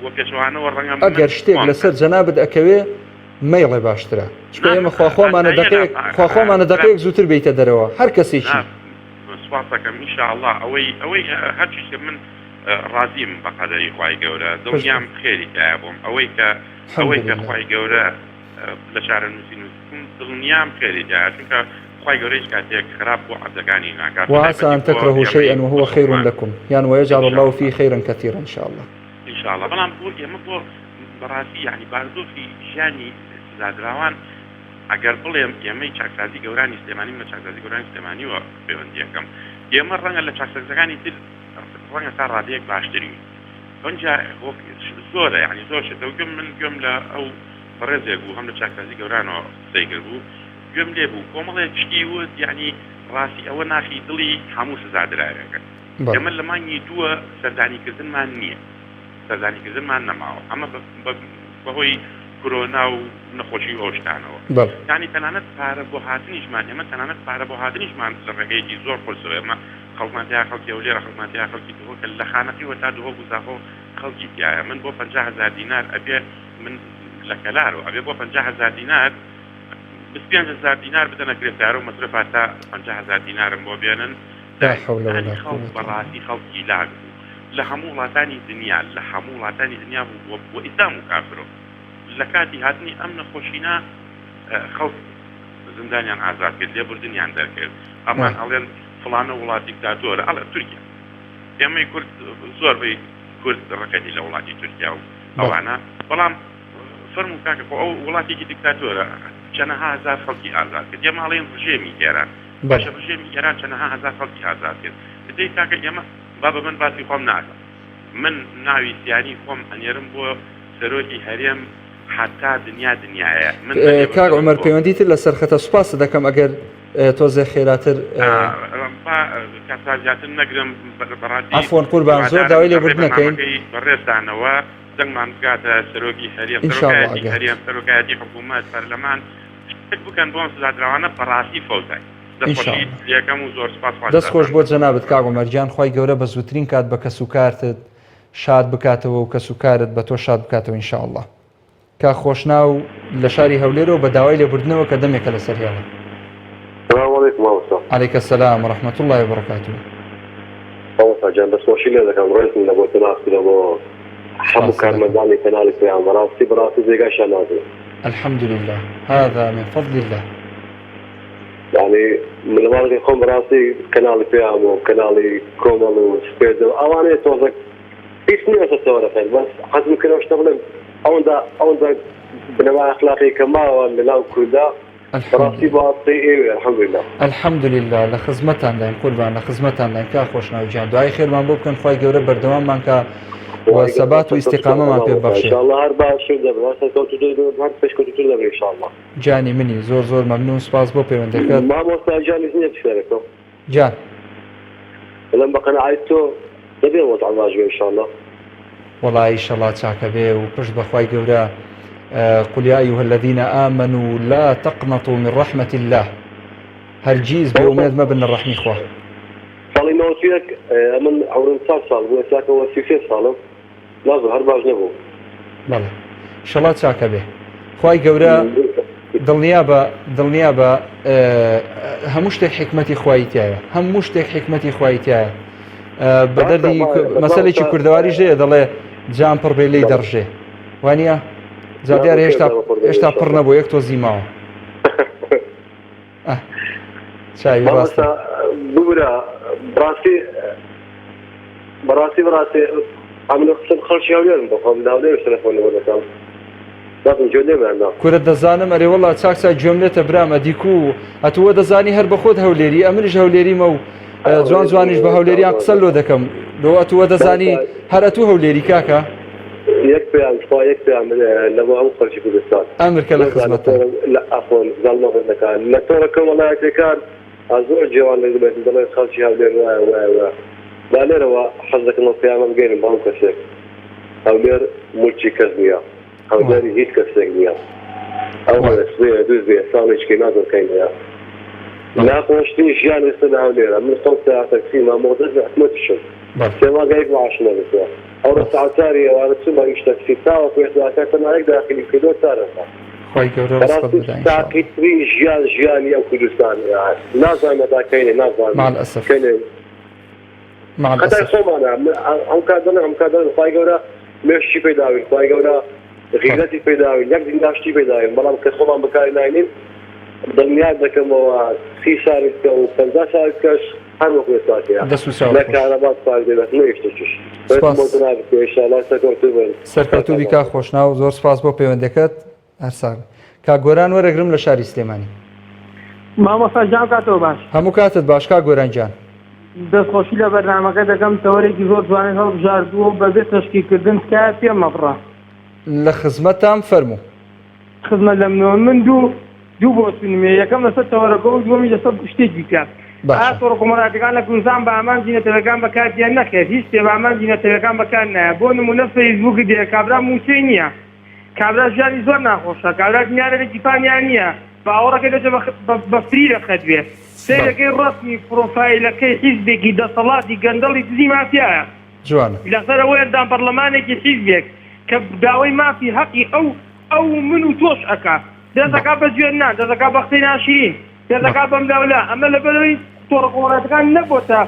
وە پێچەوانەوە ڕەنگە من ئەگەر شتێک خۆم لەسەر جەنابت ئەکەوێ مەیڵێ باشترە چونکە نا ئێمە خواخوامانە ئاساییە نا دەقەیەک خواخوامانە برا دەقەیەک زووتر بێیتە دەرەوە هەر کەسێکی نا سوپاستەکەم ان شاء اللە ئەوەی ئەوەی هەرچی شتێ من ڕازیم بە قەدەری خوای گەورە دڵنیام خێری تیایە بۆم ئەوەی کە ئەوەی کە الحمدللە خوای گەورە لە چارەنووسی نووسیوم دڵنیام خێری تیایە چونکە خوای گەورە هیچ کاتێک خراپ بۆ عەبدەکانی ناکات بە وعسى تایبەتی ان بۆ تكرهوا ئێمەی شيئا وهو خير موسڵمان لكم یان ويجعل ان شاء الله الله فيه خيرا كثيرا ان شاء الله. ان شاء الله بەڵام بۆ ئێمە بۆ بەڕاستی یانی بارودۆخی ژیانی سزادراوان ئەگەر بڵێم ئێمەی چاکسازی گەورانی سلێمانی من لە چاکسازی گەورانی سلێمانیوە پەیوەندیەکەم ئێمە ڕەنگە لە چاکسازەکانی تر ڕەنگە تا ڕادەیەک باشترین ئەونجا هۆک زۆرە یعنی زۆر شتە و گوێم من گوێم لە ئەو بەڕێزێک بوو هەم لە چاکسازی گەورانەوە قسەی کرد بوو گوێم لێ بوو کۆمەڵێک شتی وت یعنی ڕاستی ئەوە ناخی دڵی هەموو سزادراوێکە بەڵێ. ئێمە لە مانگی دووە سەردانیکردنمان نییە سەردانیکردنمان نەماوە ئەمە بەهۆی کرۆنا و نەخۆشی و ئەو شتانەوە بەڵێ. یعنی تەنانەت پارە بۆ هاتنیشمان ئێمە تەنانەت پارە بۆ هاتنیشمان لە ڕێگەیەکی زۆر قورسەوە ئێمە خەڵکمان تیا خەڵکی هەولێرە خەڵکمان تیا خەڵکی دهۆکە لە خانەقیوە تا دهۆک و زاخۆ خەڵکی تیایە من بۆ 50 هەزار دینار ئەبێ من لە کەلارۆ ئەبێ بۆ 50 هەزار دینار 25 هەزار دینار بدەنە کرێ سیارە و مەسرەفا تا 50 هەزار دینارم بۆ بێنن لا حول یانی ولا خەڵک قوة بەڕاستی خەڵکی لاک بوو لە هەموو وڵاتانی دنیا لە هەموو وڵاتانی دنیا بوو وە ئیسلام و کافرۆ لە کاتی هاتنی ئەم نەخۆشینە خەڵک زیندانیان ئازاد کرد لێبوردنیان دەرکرد ئەمان ئەڵێن فڵانە وڵات دیکتاتۆرە ئەڵێ تورکیا ئێمەی کورد زۆربەی کورد ڕقێتی لە وڵاتی تورکیا و ئەوانە بەڵام فەرموو کاکە خۆ ئەو وڵاتێکی دیکتاتۆرە چەنەها هەزار خەڵکی ئازاد کرد ئێمە ئەڵێن ڕژێمی ئێران باشە ڕژێمی ئێران چەنەها هەزار خەڵکی ئازاد کرد دەی کاکە ئێمە بابە من باسی خۆم ناکەم من ناوی سیانی خۆم ئەنێرم بۆ سەرۆکی هەرێم حەتا دنیا دنیایە من بە کاک لێبوردنم عومەر بۆ. پەیوەندی تر لەسەر خەتە سوپاست دەکەم ئەگەر تۆزێ خێراتر. با کاتتان زیاتر نەگرم بەڕاستی عەفوەن قوربان زۆر هیوادارم داوای لە ڕێ لێبوردن ئەکەین. بەرنامەکەی بەڕێزتانەوە دەنگمان بگاتە سەرۆکی هەرێم ان شاء اللە سەرۆکایەتی ئەگات. هەرێم سەرۆکایەتی حکوومەت پەرلەمان شتێک بکەن بۆ ئەم سزادراوانە بەڕاستی فەوتای ان شاء دەستخۆشی اللە. لێکەم و زۆر سوپاس خوا دەست خۆش جزاتان بۆ بدات. جەنابت کاک عومەر گیان خوای گەورە بە زووترین کات بە کەسوکارتت شاد بکاتەوە و کەسوکارت بە تۆ شاد بکاتەوە ان شاء اللە. کاک خۆشناو لە شاری هەولێرەوە بە داوای لێبوردنەوە کە دەمێکە لەسەر هێڵە. سڵاو. علیکم مامۆستا. علیک السلام و رحمة اللە و برکاته. مامۆستا گیان دەستخۆشی لێ دەکەم ڕێزم لە بۆ تۆ ناسترە بۆ هەموو سپاست دەکەم. کارمەندانی کەناڵی پەیام بەڕاستی بەڕاستی جێگای شانازی. الحمدللە هذا من فضل اللە. یانی من لە ماڵەکەی خۆم بەڕاستی کەناڵی پەیام و کەناڵی کۆمەڵ و سپێدە و ئەوانەیە تۆزەک هیچ نییە لەسەر تەوەرەکەت بەس حەزم کرد ئەو شتە بڵێم ئەوەندە ئەوەندە بنەما ئەخلاقی کە ماوە لەناو کوردا بەڕاستی الحمدللە. بە قسەی ئێوەیە الحمدللە. الحمدللە لە خزمەتانداین قوربان لە خزمەتانداین کاک خۆشناو گیان دوعای خێرمان بۆ بکەن خوای گەورە بەردەواممان کا و خوای گەورە سەبات و سەرکەوتوتان ئیستیقامەمان پێ مامۆستا ببەخشێ. ان شاء اللە هەر باشتر دەبن هەر سەرکەوتوتر دەبن هەر پێشکەوتوتر دەبن ان شاء اللە. گیانی منی زۆر زۆر مەمنون سوپاس بۆ پەیوەندەکەت. مامۆستا گیان ئیزنیە پرسیارێکم. گیان. بڵێم بە قەناعەی تۆ دەبێ وەزع باش بێ انشاءاللە. وەڵا ئیشەڵا چاکە بێ و پشت بە خوای گەورە قل یا ایها الذین آمنوا لا تقنطوا من رحمة اللە هەرگیز بێ ئومێد مەبن لە ڕەحمی خوا. ساڵی 91 ئەمن عەمرم چار ساڵ بوو ئێستاکەوە 33 ساڵم نازم هەر باش نەبوو. بەڵێ ئیشەڵا چاکە بێ خوای گەورە دڵنیابە دڵنیابە هەموو شتێک حیکمەتی خوایی تایە هەموو شتێک حیکمەتی خوایی تایە بە دەردی مەسەلێکی کوردەواریش هەیە دەڵێ جام پڕ بێ لێی دەڕژێ وانە جا دیارە هێشتا هێشتا پڕ نەبوو یەک تۆزی ماوە چاوی ڕاستە ببرا بڕاستی بەڕاستی بەڕاستی ئەمن قسم خەڵکی هەولێرم بەخۆم لە هەولێر تەلەفۆن بۆ دەکەم نازم گوێ لێمە نا کورە دەزانم ئەرێ وەڵا چاک چاک گوێم لێتە برام ئەدی کو ئەتووە دەزانی هەر بەخۆت هەولێری ئەمنیش هەولێریمە و جوان جوانیش بە هەولێریان قسە لۆ دەکەم لۆ ئەتووە دەزانی هەر ئەتوو هەولێری کاکە یەک پێیان خوا یەک پێیان لە بۆ هەموو خەڵکی کوردستان ئەمرکە لە خزمەتە لە ئەخۆن زەڵمە بەندەکان لە تۆڕە کۆمەڵایەتیەکان زۆر جێوان لە دەبێت دەڵێن خەڵکی هەولێر وایە وایە وایە با لێرەوە حەز دەکەم ئەو پەیامە بگەینم بە هەموو کەسێک هەولێر مولکی کەس نییە هەولێری هیچ کەسێک نییە ئەو هەیە سبەیە دوو بێ ساڵێکی نازم کەینەیە ناخۆشترین ژیان ئێستا لە هەولێرە من خۆم سەیارە تەکسیمە مۆزەفی حکومەتیشم سێ مانگە یەک معاشم نەگرتووە ئەوڕۆ سەعات چاری ئێوارە چوومە ئیش تەکسی تاوەکو ئێستا تەنها یەک داخلی کردووە چارەکە خوای گەورە ڕزقت بەڕاستی بدا ان شاء الله. تاقیترین ژیان ژیانی ئەم کوردستانەیە نازانم هەتا کەینێ نازانم مع الاسف کەینێ مع خەتای الاسف خۆمانە ئەم کات دەڵێم ئەم کات دەڵێم خوای گەورە مێشکی پێداوین خوای گەورە غیرەتی پێداوین یەک دنیا شتی پێداوین بەڵام کە خۆمان بەکاری ناینین دڵنیات دەکەمەوە سی ساڵی بکە و 50 ساڵی بکەش هەر وەکو ئێستاکەیە دەست و چاوت نە خۆش. کارەبات پاک دەبێت نە شتێکیش سپاس. ڕێزم بۆ جەنابت بێ ئیشاڵڵا سەرکەوتوو بن سەرکەوتوو بی کاک خۆشناو زۆر سپاس بۆ پەیوەندەکەت. هەر ساغ بی. کاک گۆران وەرەگرم لە شاری سلێمانی. مامۆستا گیان کاتەوە باش. هەموو کاتت باش کاک گۆران گیان. دەست خۆشی لە بەرنامەکە دەکەم تەوەرێکی زۆر جوانت هەڵبژاردووە و بەبێ تەشکیل کردن تکایە پێم مەبڕە. لە خزمەتتام فەرموو. خزمەت لە منەوە من دوو دوو بۆچونم هەیە یەکەم لەسەر تەوەرەکە و دووەمیش لەسەر شتێکی کە ئایا باشە. تۆڕە کۆمەڵایەتیەکان لە کوردستان بە ئامانجی نەتەوەکان بەکار دێن نەخێر هیچ شتێ بە ئامانجی نەتەوەکان بەکار نایە بۆ نمونە فەیسبووک دێ کابرا مووچەی نییە کابرا ژیانی زۆر ناخۆشە کابرا دینارێ لە گیرفانیا نییە باوەڕەکەی دەچێ بە فری لە خەت بێ سەیرەکەی ڕەسمی پرۆفایلەکەی حیزبێکی دەسەڵاتی گەندەڵی دزی مافیایە جوانە. لەسەر ئەوەی ئەندام پەڕلەمانێکی حیزبێک کە داوای مافی هەقی ئەو ئەو و من و تۆش ئەکا دەست ئەکا بە جوێن نان دەست ئەکا بە قسەی ناشرین دەست ئەکا بەم لاولا ئەمە لەبەرئەوەی تۆڕە کۆمەڵایەتەکان نەبۆتە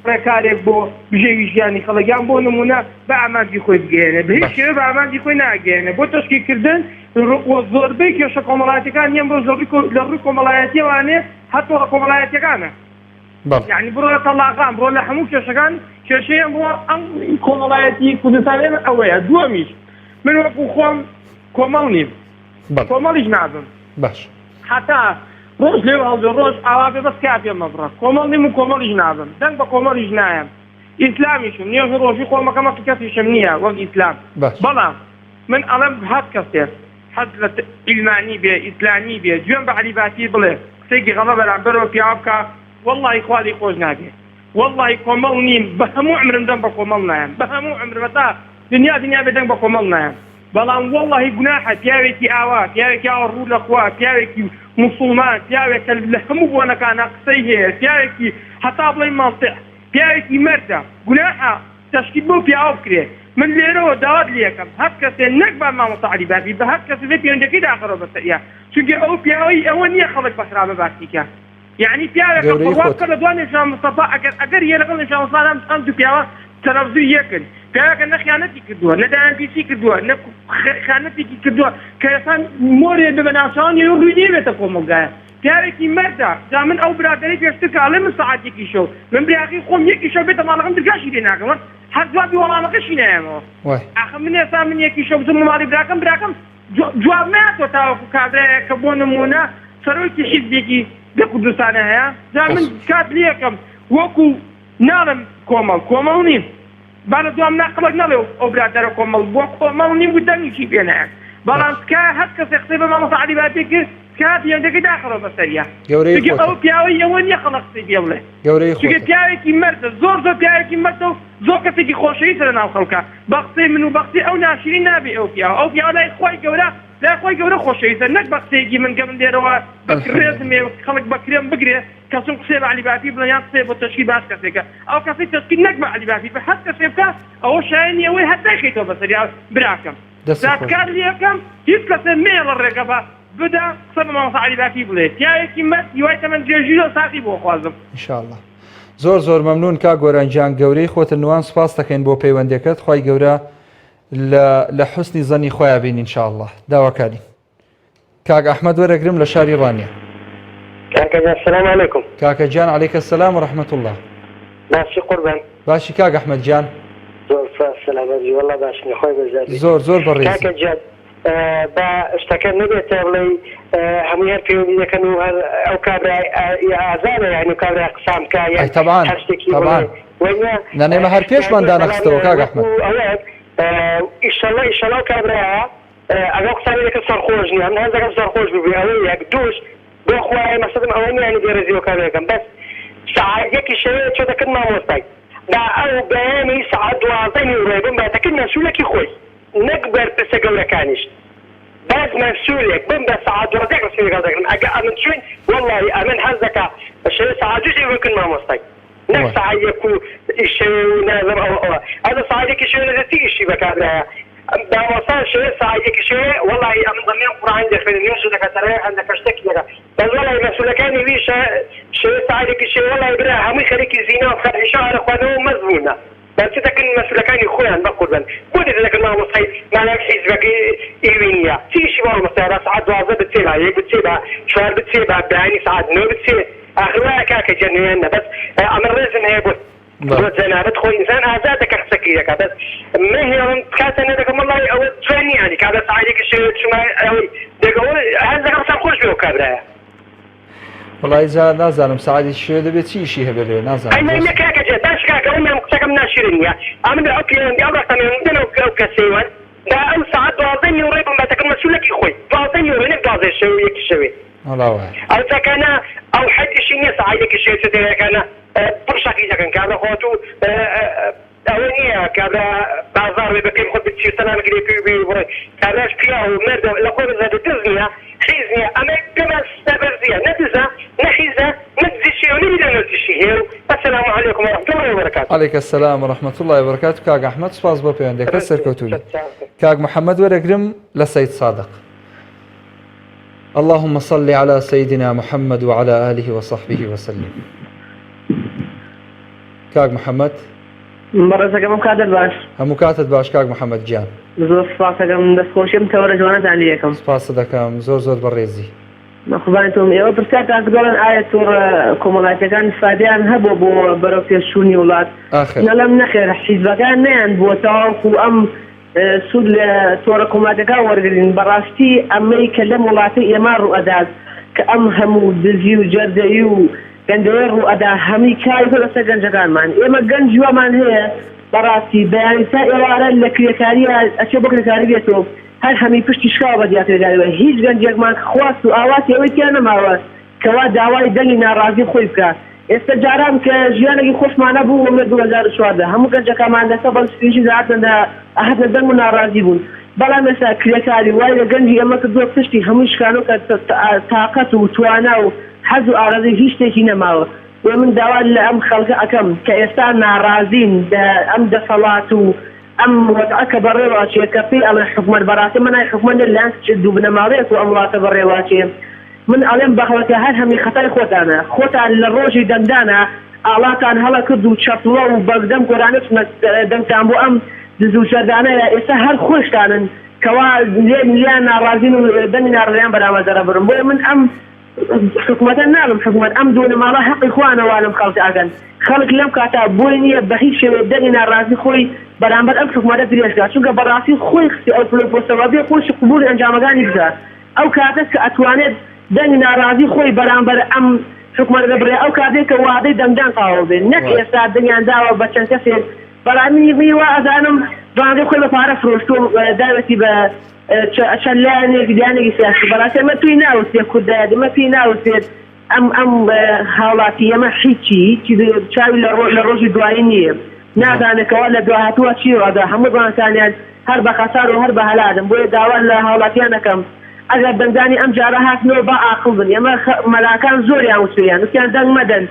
ڕێکارێک بۆ بژێوی ژیانی خەڵک یان بۆ نموونە بە ئامانجی خۆی بگەیەنێ بە هیچ باش. شێوەیەک بە ئامانجی خۆی ناگەیەنێ بۆ تەشکیل کردن و زۆربەی کێشە کۆمەڵایەتیەکان ئەمڕۆش لە ڕووی لە ڕووی کۆمەڵایەتیەوانێ هەر تۆڕە کۆمەڵایەتیەکانە بەڵێ. یانی بڕۆ لە تەڵاقان بڕۆ لە هەموو کێشەکان کێشەی ئەمڕۆ ئەم کۆمەڵایەتی کوردستان ئێمە ئەوەیە دووەمیش من وەکو خۆم کۆمەڵ نیم بەڵێ. کۆمەڵیش نابم باش. هەتا ڕۆژ لێو هەڵبێ ڕۆژ ئاوا بێ بەس تکایە پێم مەبڕە کۆمەڵ نیم و کۆمەڵیش نابم دەنگ بە کۆمەڵیش نایەم ئیسلامیشم نوێژ و ڕۆژوی خۆم ئەکەم هەقی کەسیشم نییە وەک ئیسلام باش. بەڵام من ئەڵێم هەر کەسێک حەز لە عیلمانی بێ ئیسلامی بێ جوێن بە عەلی باپیر بڵێ قسەیەکی غەڵە بەرامبەر بەو پیاوە بکا وەڵڵاهی خوا لێی خۆش نابێ وەڵڵاهی کۆمەڵ نیم بە هەموو عومرم دەنگ بە کۆمەڵ نایەم بە هەموو عومرم هەتا دنیا دنیا بێ دەنگ بە کۆمەڵ نایەم بەڵام وەڵڵاهی گوناحە پیاوێکی ئاوا پیاوێکی ئاوا ڕوو لە خوا پیاوێکی موسوڵمان پیاوێک کە لە هەموو بۆنەکانا قسەی هەیە پیاوێکی هەتا بڵێی مەنتیق پیاوێکی مەردە گوناحە تەشکیل بەو پیاوە بکرێ من لێرەوە داوات لێکەم هەر کەسێ نەک با مامۆستا عەلی باپیر بە هەر کەسێ بێ پەیوەندیەکەی داخەرەوە بەسەریا چونکە ئەو پیاوەی ئەوە نییە خەڵک بە خراپە باسی کە. یەعنی پیاوێکە گەورەی بڕوا خۆت. بکە لە دوا نێچیروان مستەفا ئەگەر ئەگەر یە لەگەڵ نێچیروان مستەفا ئەم ئەم دوو پیاوە تەرەفزوی یەکن پیاوێکە نە خیانەتی کردووە نە دایان پیسی کردووە نە خیانەتێکی کردووە کە ئێستا مۆرێ بێ بە ناوچاوانی و ڕووی نەبێتە کۆمەڵگایە پیاوێکی مەردە جا من ئەو برادەرەی پێشتر کە ئەڵێ من سەعات یەکی شەو من براکەی خۆم یەکی شەو بێتە ماڵەکەم درگاشی لێ ناکەم هەر جوابی وەڵامەکەشی نایەمەوە وای. ئاخە من ئێستا من یەکی شەو بچم بۆ ماڵی براکەم براکەم جواب نایاتەوە تاوەکو کابرایەک کە بۆ نموونە سەرۆکی حیزبێکی لە کوردستانە هەیە جا من کات لێکەم وەکو ناڵێم کۆمەڵ کۆمەڵ نیم با لە دوام نا خەڵک نەڵێ ئەو برادەرە کۆمەڵ بووە کۆمەڵ نیم و دەنگیشی پێ نایەن بەڵام تکایە هەر کەسێک قسەی بە مامۆستا عەلی باپیر کرد تکایە پەیوەندیەکەی داخەرەوە بەسەریا گەورەی چونکە خۆتە ئەو پیاوەی ئەوە نییە خەڵک قسەی پێ بڵێ گەورەی چونکە خۆتە پیاوێکی مەردە زۆر زۆر پیاوێکی مەردە و زۆر کەسێکی خۆشەویستە لە ناو خەڵکا بە قسەی من و بە قسەی ئەو ناشرین نابێ ئەو پیاوە ئەو پیاوە لای خوای گەورە لای خوای گەورە خۆشەویستە نەک بە قسەیەکی من کە من لێرەوە بە الحمدللە ڕێزم هەیە خەڵک بە کرێم بگرێ کەسم قسەی بە عەلی باپیر بڵێ یان قسەی بۆ تەشکیل باش کەسێکە ئەو کەسەی تەشکیل نەک بە عەلی باپیر بە هەر کەسێ بکا ئەوە شایەنی ئەوەی هەر نایخەیتەوە بەسەریا براکەم دەستت جا خۆش تکات بێ. لێ ئەکەم هیچ کەسێ مەیەڵە ڕێگە بە بدە قسە بە مامۆستا عەلی باپیر بڵێ پیاوێکی مەرد هیوای تەمەن درێژی و ساغی بۆ خوازم. ان شاء اللە. زۆر زۆر مەمنون کاک گۆران گیان گەورەی خۆتن نوان سوپاست دەکەین بۆ پەیوەندیەکەت خوای گەورە لە لە حوسنی زەنی خۆیا بین ان شاء اللە داواکارین. کاک ئەحمەد وەرەگرم لە شاری ڕانیە. کاکە گیان سلام علیکم. کاکە گیان علیک السلام و رحمة اللە. باشی قوربان. باشی کاک ئەحمەد گیان. زۆر سپاس سەلامەت بی وەڵا باشم خوای بەزیاد بی. زۆر زۆر بەڕێزی. کاکە گیان با شتەکە نەبێتە بڵێی هەمووی هەر پەیوەندی دەکەن و هەر ئەو کابرا ئازادە یانی ئەو کابرا قسان بکا یان ئەی تەبعان هەر شتێکی بڵێ تەبعان وەنیە نا ئێمە هەر پێشمان یانی دانەخستەوە بەڵام کاک ئەحمەد. وەکوو ئەوە ئیشەڵا ئیشەڵا ئەو کابرایە ئەگەڵ قسانەی دەکەم سەرخۆش نیە من هەست دەکەم سەرخۆش بووبێ ئەوە یەک دووش بۆ خوایە مەقسەدم ئەوە نیە یانی بێڕێزی بۆ کابرا دەکەم بەس سەعات یەکی شەوێ چۆتە کن مامۆستای با ئەو بەیانی سەعات دوازدەی نیوڕۆی بمباتە کن مەسولەکی خۆی نەک بەرپرسە گەورەکانیش بەس مەسولێک بمبە سەعات دوازدەی ڕسمی لەگەڵ دەگرم ئەگە ئەمن چوین وەڵاهی ئەمن هەست دەکا شەوێ سەعات دوو جێ کن مامۆستای نەک سەعات یەک و شەوێ و نازم ئەوە ئەوە ئەزە سەعات یەکی شەوێ نەزێ چی ئیشی بە کابرایە مامۆستا شەوێ سەعات یەکی شەوێ وەڵاهی ئەمن دڵنیام قورئان دەخوێنێ نوێژ دەکا تەراویح دەکا شتەکی دەکا بەس وەڵاهی مەسولەکانی وی شەوێ سەعات یەکی شەوێ وەڵاهی برا هەمووی خەریکی زینا و فاحیشە و ئارەق خواردنەوە و مەست بوونە بەس چ دەکەن مەسولەکانی خۆیان بەقوربان بۆ دێتە دەکەن مامۆستای مالام حیزبەکەی ئیوی نیە چ ئیشی مامۆستایە با سەعات 12 بچێ با یەک بچێ با چوار بچێ با بەیانی سەعات نۆ بچێ ئاخر وایە کاکە گیان یان نە بەس ئەمن ڕێزم هەیە بۆ بۆ جەنابت خۆ ئینسان ئازادە کە قسەکەی دەکا بەس مەهێڵن تکاتان لێ دەکەم وەڵاهی ئەوە جوان نیە یانی کابرا سەعاتێکی شەوێ چومە ئەوەی دەگەوە هەست دەکەم سەرخۆش بێ ئەو کابرایە. وەڵایی جا نازانم سەعاتێکی شەوێ دەبێ چی ئیشی هەبێ لەوێ نازانم ئەی زۆر نە کاکە جیان باش کاکە ئەو نام قسەکەم ناشرین نیە ئەمن ئەو پەیوەندی ئەو ڕەقەمەی من دەنەو ئەو کەسەی وەن با ئەو سەعات 12 نیوڕێ بم بەتەکەم مەسولەکی خۆی 12 نیوڕێ نەک 12 شەوێ و یەکی شەوێ وەڵا وایە. ئەو چەکانە ئەو حەد ئیشی نیە سەعات یەکی شەوێ چێتە یەکانە پڕ شەقی دەکەن کابرا خۆ ئەتوو ئەوە نیە کابرا بازاڕ بێ بە پێی خۆت بچی و سەلامێکی لێ بکەی و بێی و بڕۆی کابراش پیاو و مەردە لە خۆی بزانێ دز نیە حیز نیە ئەمە پێمان سەربەرزیە نە دزە نە حیزە نە دزیشی هەیە و نە میلیۆنەرتیشی هەیە و السلام علیکم و رحمە اللە و برکاته. علیک السلام و رحمە اللە و برکاته کاک ئەحمەد سوپاس بۆ پەیوەندیەکەت سەرکەوتوو بی کاک محمد وەرەگرم لە سەید سادق. اللهم صل على سيدنا محمد وعلى آله وصحبه وسلم کاک محمد بەڕێزەکەم ئەم کاتت باش. هەموو کاتت باش کاک محمد گیان. زۆر سوپاسەکەم دەست خۆشیم تەوەرە جوانەتان لێ یەکەم. سوپاست دەکەم زۆر زۆر بەڕێزی. قوربانی تۆم ئێوە پرسیارتان کرد دەڵێن ئایا تۆڕە کۆمەڵایەتیەکان ئیسفادەیان هەبووە بۆ بەرەو پێشچوونی وڵات ئاخر. دەڵێم نەخێر حیزبەکان نەیان بووە تاوەکو ئەم سوود لە تۆڕە کۆمەڵایەتیەکان وەرگرین بەڕاستی ئەمەی کە لەم وڵاتەی ئێمە ڕووئەدات کە ئەم هەموو دزی و جەردەیی و گەندەیە ڕووئەدا هەمووی کاری خۆی بەسەر گەنجەکانمان ئێمە گەنجی وامان هەیە بەڕاستی بەیانی تا ئێوارە لە کرێکاریە ئەچێ بۆ کرێکاری بێتەوە هەر هەمی پشتی شکاوە بە دیار کرێکاریەوە هیچ گەنجێکمان خواست و ئاواتی ئەوەی تیا نەماوە کەوا داوای دەنگی ناڕازی خۆی بکا ئێستا جاران کە ژیانێکی خۆشمان هەبوو وەک لە 2014 هەموو گەنجەکانمان لەسەر بەڵسپیژی دەهاتنە ئەهاتنە دەنگ و ناڕازی بوون بەڵام ئێستا کرێکاری وای لە گەنجی ئێمە کردووە پشتی هەمووی شکانەوە کە تاقەت و توانا و حەز و ئارەزووی هیچ شتێکی نەماوە بۆیە من داوا لە ئەم خەڵکە ئەکەم کە ئێستا ناڕازین لە ئەم دەسەڵات و ئەم وەزعە کە بەڕێوە ئەچێ کە پێی ئەڵێن حکومەت بەڕاستی ئەمە ناوی حکومەت نیە لایەن دوو بنەماڵەیەک و ئەم وڵاتە بەڕێوە ئەچێ. من ئەڵێم بەخەڵکە هەر هەمی خەتای خۆتانە خۆتان لە ڕۆژی دەنگدانا ئاڵاتان هەڵە کرد و چەپڵە و بەگدەم گۆرانی چونە دەنگتان بۆ ئەم دز و جەردانەیە ئێستا هەر خۆشتانن کەوا لێ لێیان ناڕازین و دەنگی ناڕەزایان بەرامبەر دەرەبڕن بۆیە من ئەم حکومەتە ناڵم حکومەت ئەم دوونەماڵە هەقی خۆیانە وا لەم خەڵکە ئەکەن خەڵک لەم کاتە بۆی نییە بە هیچ شێوەیەک دەنگی ناڕازی خۆی بەرامبەر ئەم حکومەتە درێژ کات چونکە بەڕاستی خۆی خستی ئەو پلە و پۆستەوە بێ خۆشی قبوڵی ئەنجامەکانی بکات ئەو کاتە کە ئەتوانێت دەنگی ناڕازی خۆی بەرامبەر ئەم حکومەتە دەبڕێ ئەو کاتەی کە وادەی دەنگدان تەواو بێ نەک ئێستا دەنگیان داوە بە چەند کەسێک بەڵام من وا ئەزانم ڕانگە خۆی بە پارە فرۆشتووە داوێتی بە چەند لایەنێک لایەنێکی سیاسی بەڕاستی ئەمە پێی ناوترێت کوردایەتی ئەمە پێی ناوترێت ئەم ئەم هاوڵاتی ئەمە هیچی هیچی چاوی لە ڕۆژ لە ڕۆژی دوایی نییە نازانێت کەوا لە دواهاتووە چی ڕوودا هەموو بانکانیان هەر بە خەسار و هەر بە هەلادن بۆیە داوا لە هاوڵاتیان ئەکەم ئەگەر دەنگدانی ئەم جارە هاتنەوە با ئاقڵ بن ئێمە مەلاکان زۆریان وتویان وتیان دەنگ مەدەن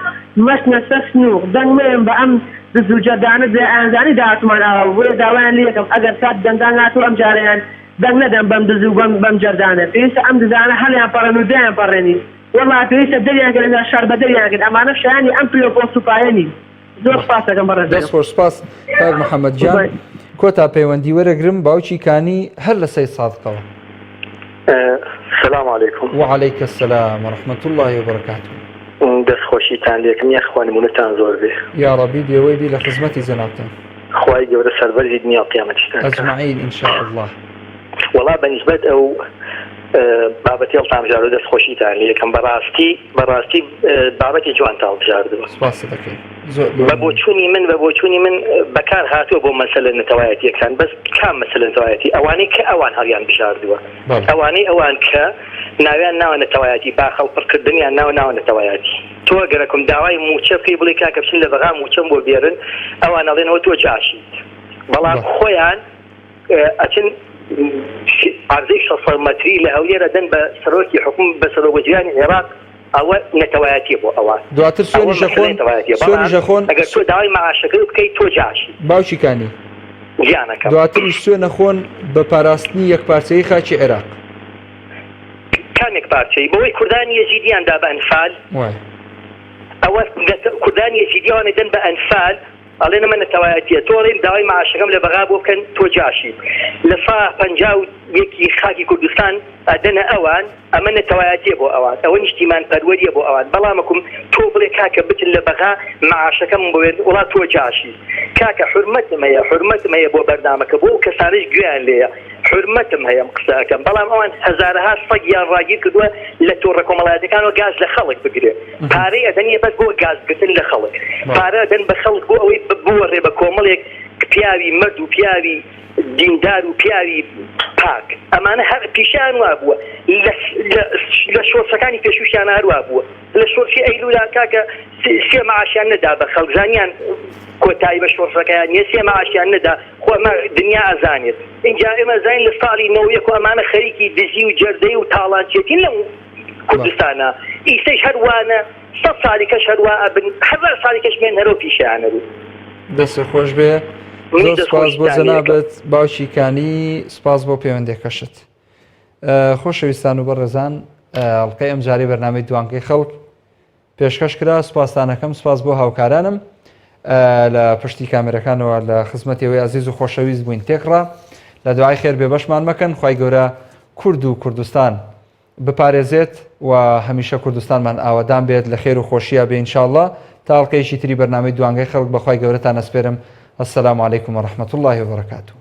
مەچنە سەر سنوق دەنگ مەیەن بە ئەم دز و جەردانە جا ئەیانزانی داهاتومان ئاوا بوو بۆیە داوایان لێ ئەکەم ئەگەر کات دەنگدان هاتووە ئەم جارەیان دەنگ نەدەن بەم دز و بەم بەم جەردانە پێویستە ئەم دزانە هەڵیان پەڕێن و دایان پەڕێنین وەڵا پێویستە دەریان کەن لە شار بەدەریان کەن ئەمانە شایانی ئەم پلە و پۆست و پایە نین. زۆر سپاس دەکەم بەڕێز دەست خۆش سپاس کاک محەممەد گیان کۆتا پەیوەندی وەرەگرم باوکی کانی هەر لە سەید سادقەوە سلام علیکم وعلیک السلام ورحمة الله وبرکاته دەست خۆشیتان لێکم یاخوا نمونەتان زۆر بێ یاڕەبی بێوەی بی لە خزمەتی جەنابتان خوای گەورە سەربەرزی دنیا و قیامەتیشتان کا اجمعین ان شاء الله. وەڵا بە نیسبەت ئەو بابەتی هەڵتان بژاردوە دەست خۆشیتان لێ یەکەم بەڕاستی بەڕاستی بابەتی جوانتان هەڵبژاردوە سپاست دەکەین زۆر بە بۆچوونی من بە بۆچوونی من بەکار هاتووە بۆ مەسەلە نەتەوایەتیەکان بەس کام مەسەلە نەتەوایەتی ئەوانەی کە ئەوان هەڵیان بژاردووە ئەوانەی ئەوان کە ناویان ناوە نەتەوایەتی باخەڵ پڕکردنیان ناوە ناوە نەتەوایەتی تۆ گەرەکم داوای مووچە بکەی بڵێ کاکە بچن لە بەغا مووچەم بۆ بێرن ئەوان ئەڵێنەوە تۆ جاشیت بەڵام خۆیان ئەچن عەرزەی 600 مەتری لە هەولێر ئەدەن بە سەرۆکی حکوم بە سەرۆک وەزیرانی عێراق ئەوە نەتەوایەتیە بۆ ئەوان دواتر ئەوە سوێنیش مەسەلەی ئەخۆن نەتەوایەتیە بەڵام سوێنیش ئەخۆن ئەگەر تۆ داوای مەعاشەکەی بکەی تۆ جاشی باوکی کانی گیانەکەم دواتریش سوێن ئەخۆن بە پاراستنی یەکپارچەیی خاکی عێراق. کام یەکپارچەیی؟ بەوەی کوردانی یەزیدیان دا بە ئەنفال؟ وایە. ئەوە کوردانی یەزیدی ئەوان ئەدەن بە ئەنفال ئەڵێن ئەمە نەتەوایەتیە تۆ ئەڵێن داوای مەعاشەکەم لە بەغا بۆ بکەن تۆ جاشی لە سا 51ی خاکی کوردستان ئەدەنە ئەوان ئەمە نەتەوایەتیە بۆ ئەوان ئەوە نیشتیمان پەروەریە بۆ ئەوان بەڵامەکوم تۆ بڵێ کاکە بچن لە بەغا مەعاشەکەم بۆ بێن وڵا تۆ جاشی کاکە حورمەتم هەیە حورمەتم هەیە بۆ بەرنامەکە بۆ ئەو کەسانەش گوێیان لێیە حورمەتم هەیە ئەم قسە ئەکەم بەڵام ئەوان هەزارەها سەگیان ڕاگیر کردووە لە تۆڕە کۆمەڵایەتەکانەوە گاز لە خەڵک بگرێ پارەی ئەدەنیە بەس بۆ گاز گرتن لە خەڵک پارە ئەدەن بە خەڵک بۆ ئەوەی بوەڕێ بە کۆمەڵێک پیاوی مەرد و پیاوی دیندار و پیاوی پاک ئەمانە هەر پیشیان وابووە لە شۆڕشەکانی پێشووشیان هەر وابووە لە شۆڕشی ئەیلولا کاکە سێ معاشیان نەدا بە خەڵک زانیان کۆتایی بە شۆڕشەکەیان نیە سێ معاشیان نەدا خۆ ئەمە دنیا ئەزانێت ئینجا ئێمە زانین لە ساڵی 91 و ئەمانە خەریکی دزی و جەردەی و تاڵانچێتین لەم کوردستانە ئیسەیش هەر وانە سەد ساڵی کەش هەر وا ئەبن هەزار ساڵی کەش بێن هەرەو پیشەیانە بوو. دەست خۆش بێ منیش زۆر دەست سپاس بۆ خۆشیتان لێ ئەکەم. جەنابت باوکی کانی سپاس بۆ پەیوەندیەکەشت. خۆشەویستان و بەڕێزان ئەڵقەی ئەمجارەی بەرنامەی دوانکەی خەڵک پێشکەش کرا سوپاستانەکەم سوپاس بۆ هاوکارانم لە پشتی کامێرەکانەوە لە خزمەتی ئەوەی ئازیز و خۆشەویست بووین تێکڕا لە دوعای خێر بێبەشمان مەکەن خوای گەورە کورد و کوردستان بپارێزێت و هەمیشە کوردستانمان ئاوەدان بێت لە خێر و خۆشییا بێ ئینشاءاللە تا ئەڵقەیەکی تری بەرنامەی دوانگەی خەڵک بەخوای گەورەتان ئەسپێرم السلام علیکم ورحمة اللە وبرکاته.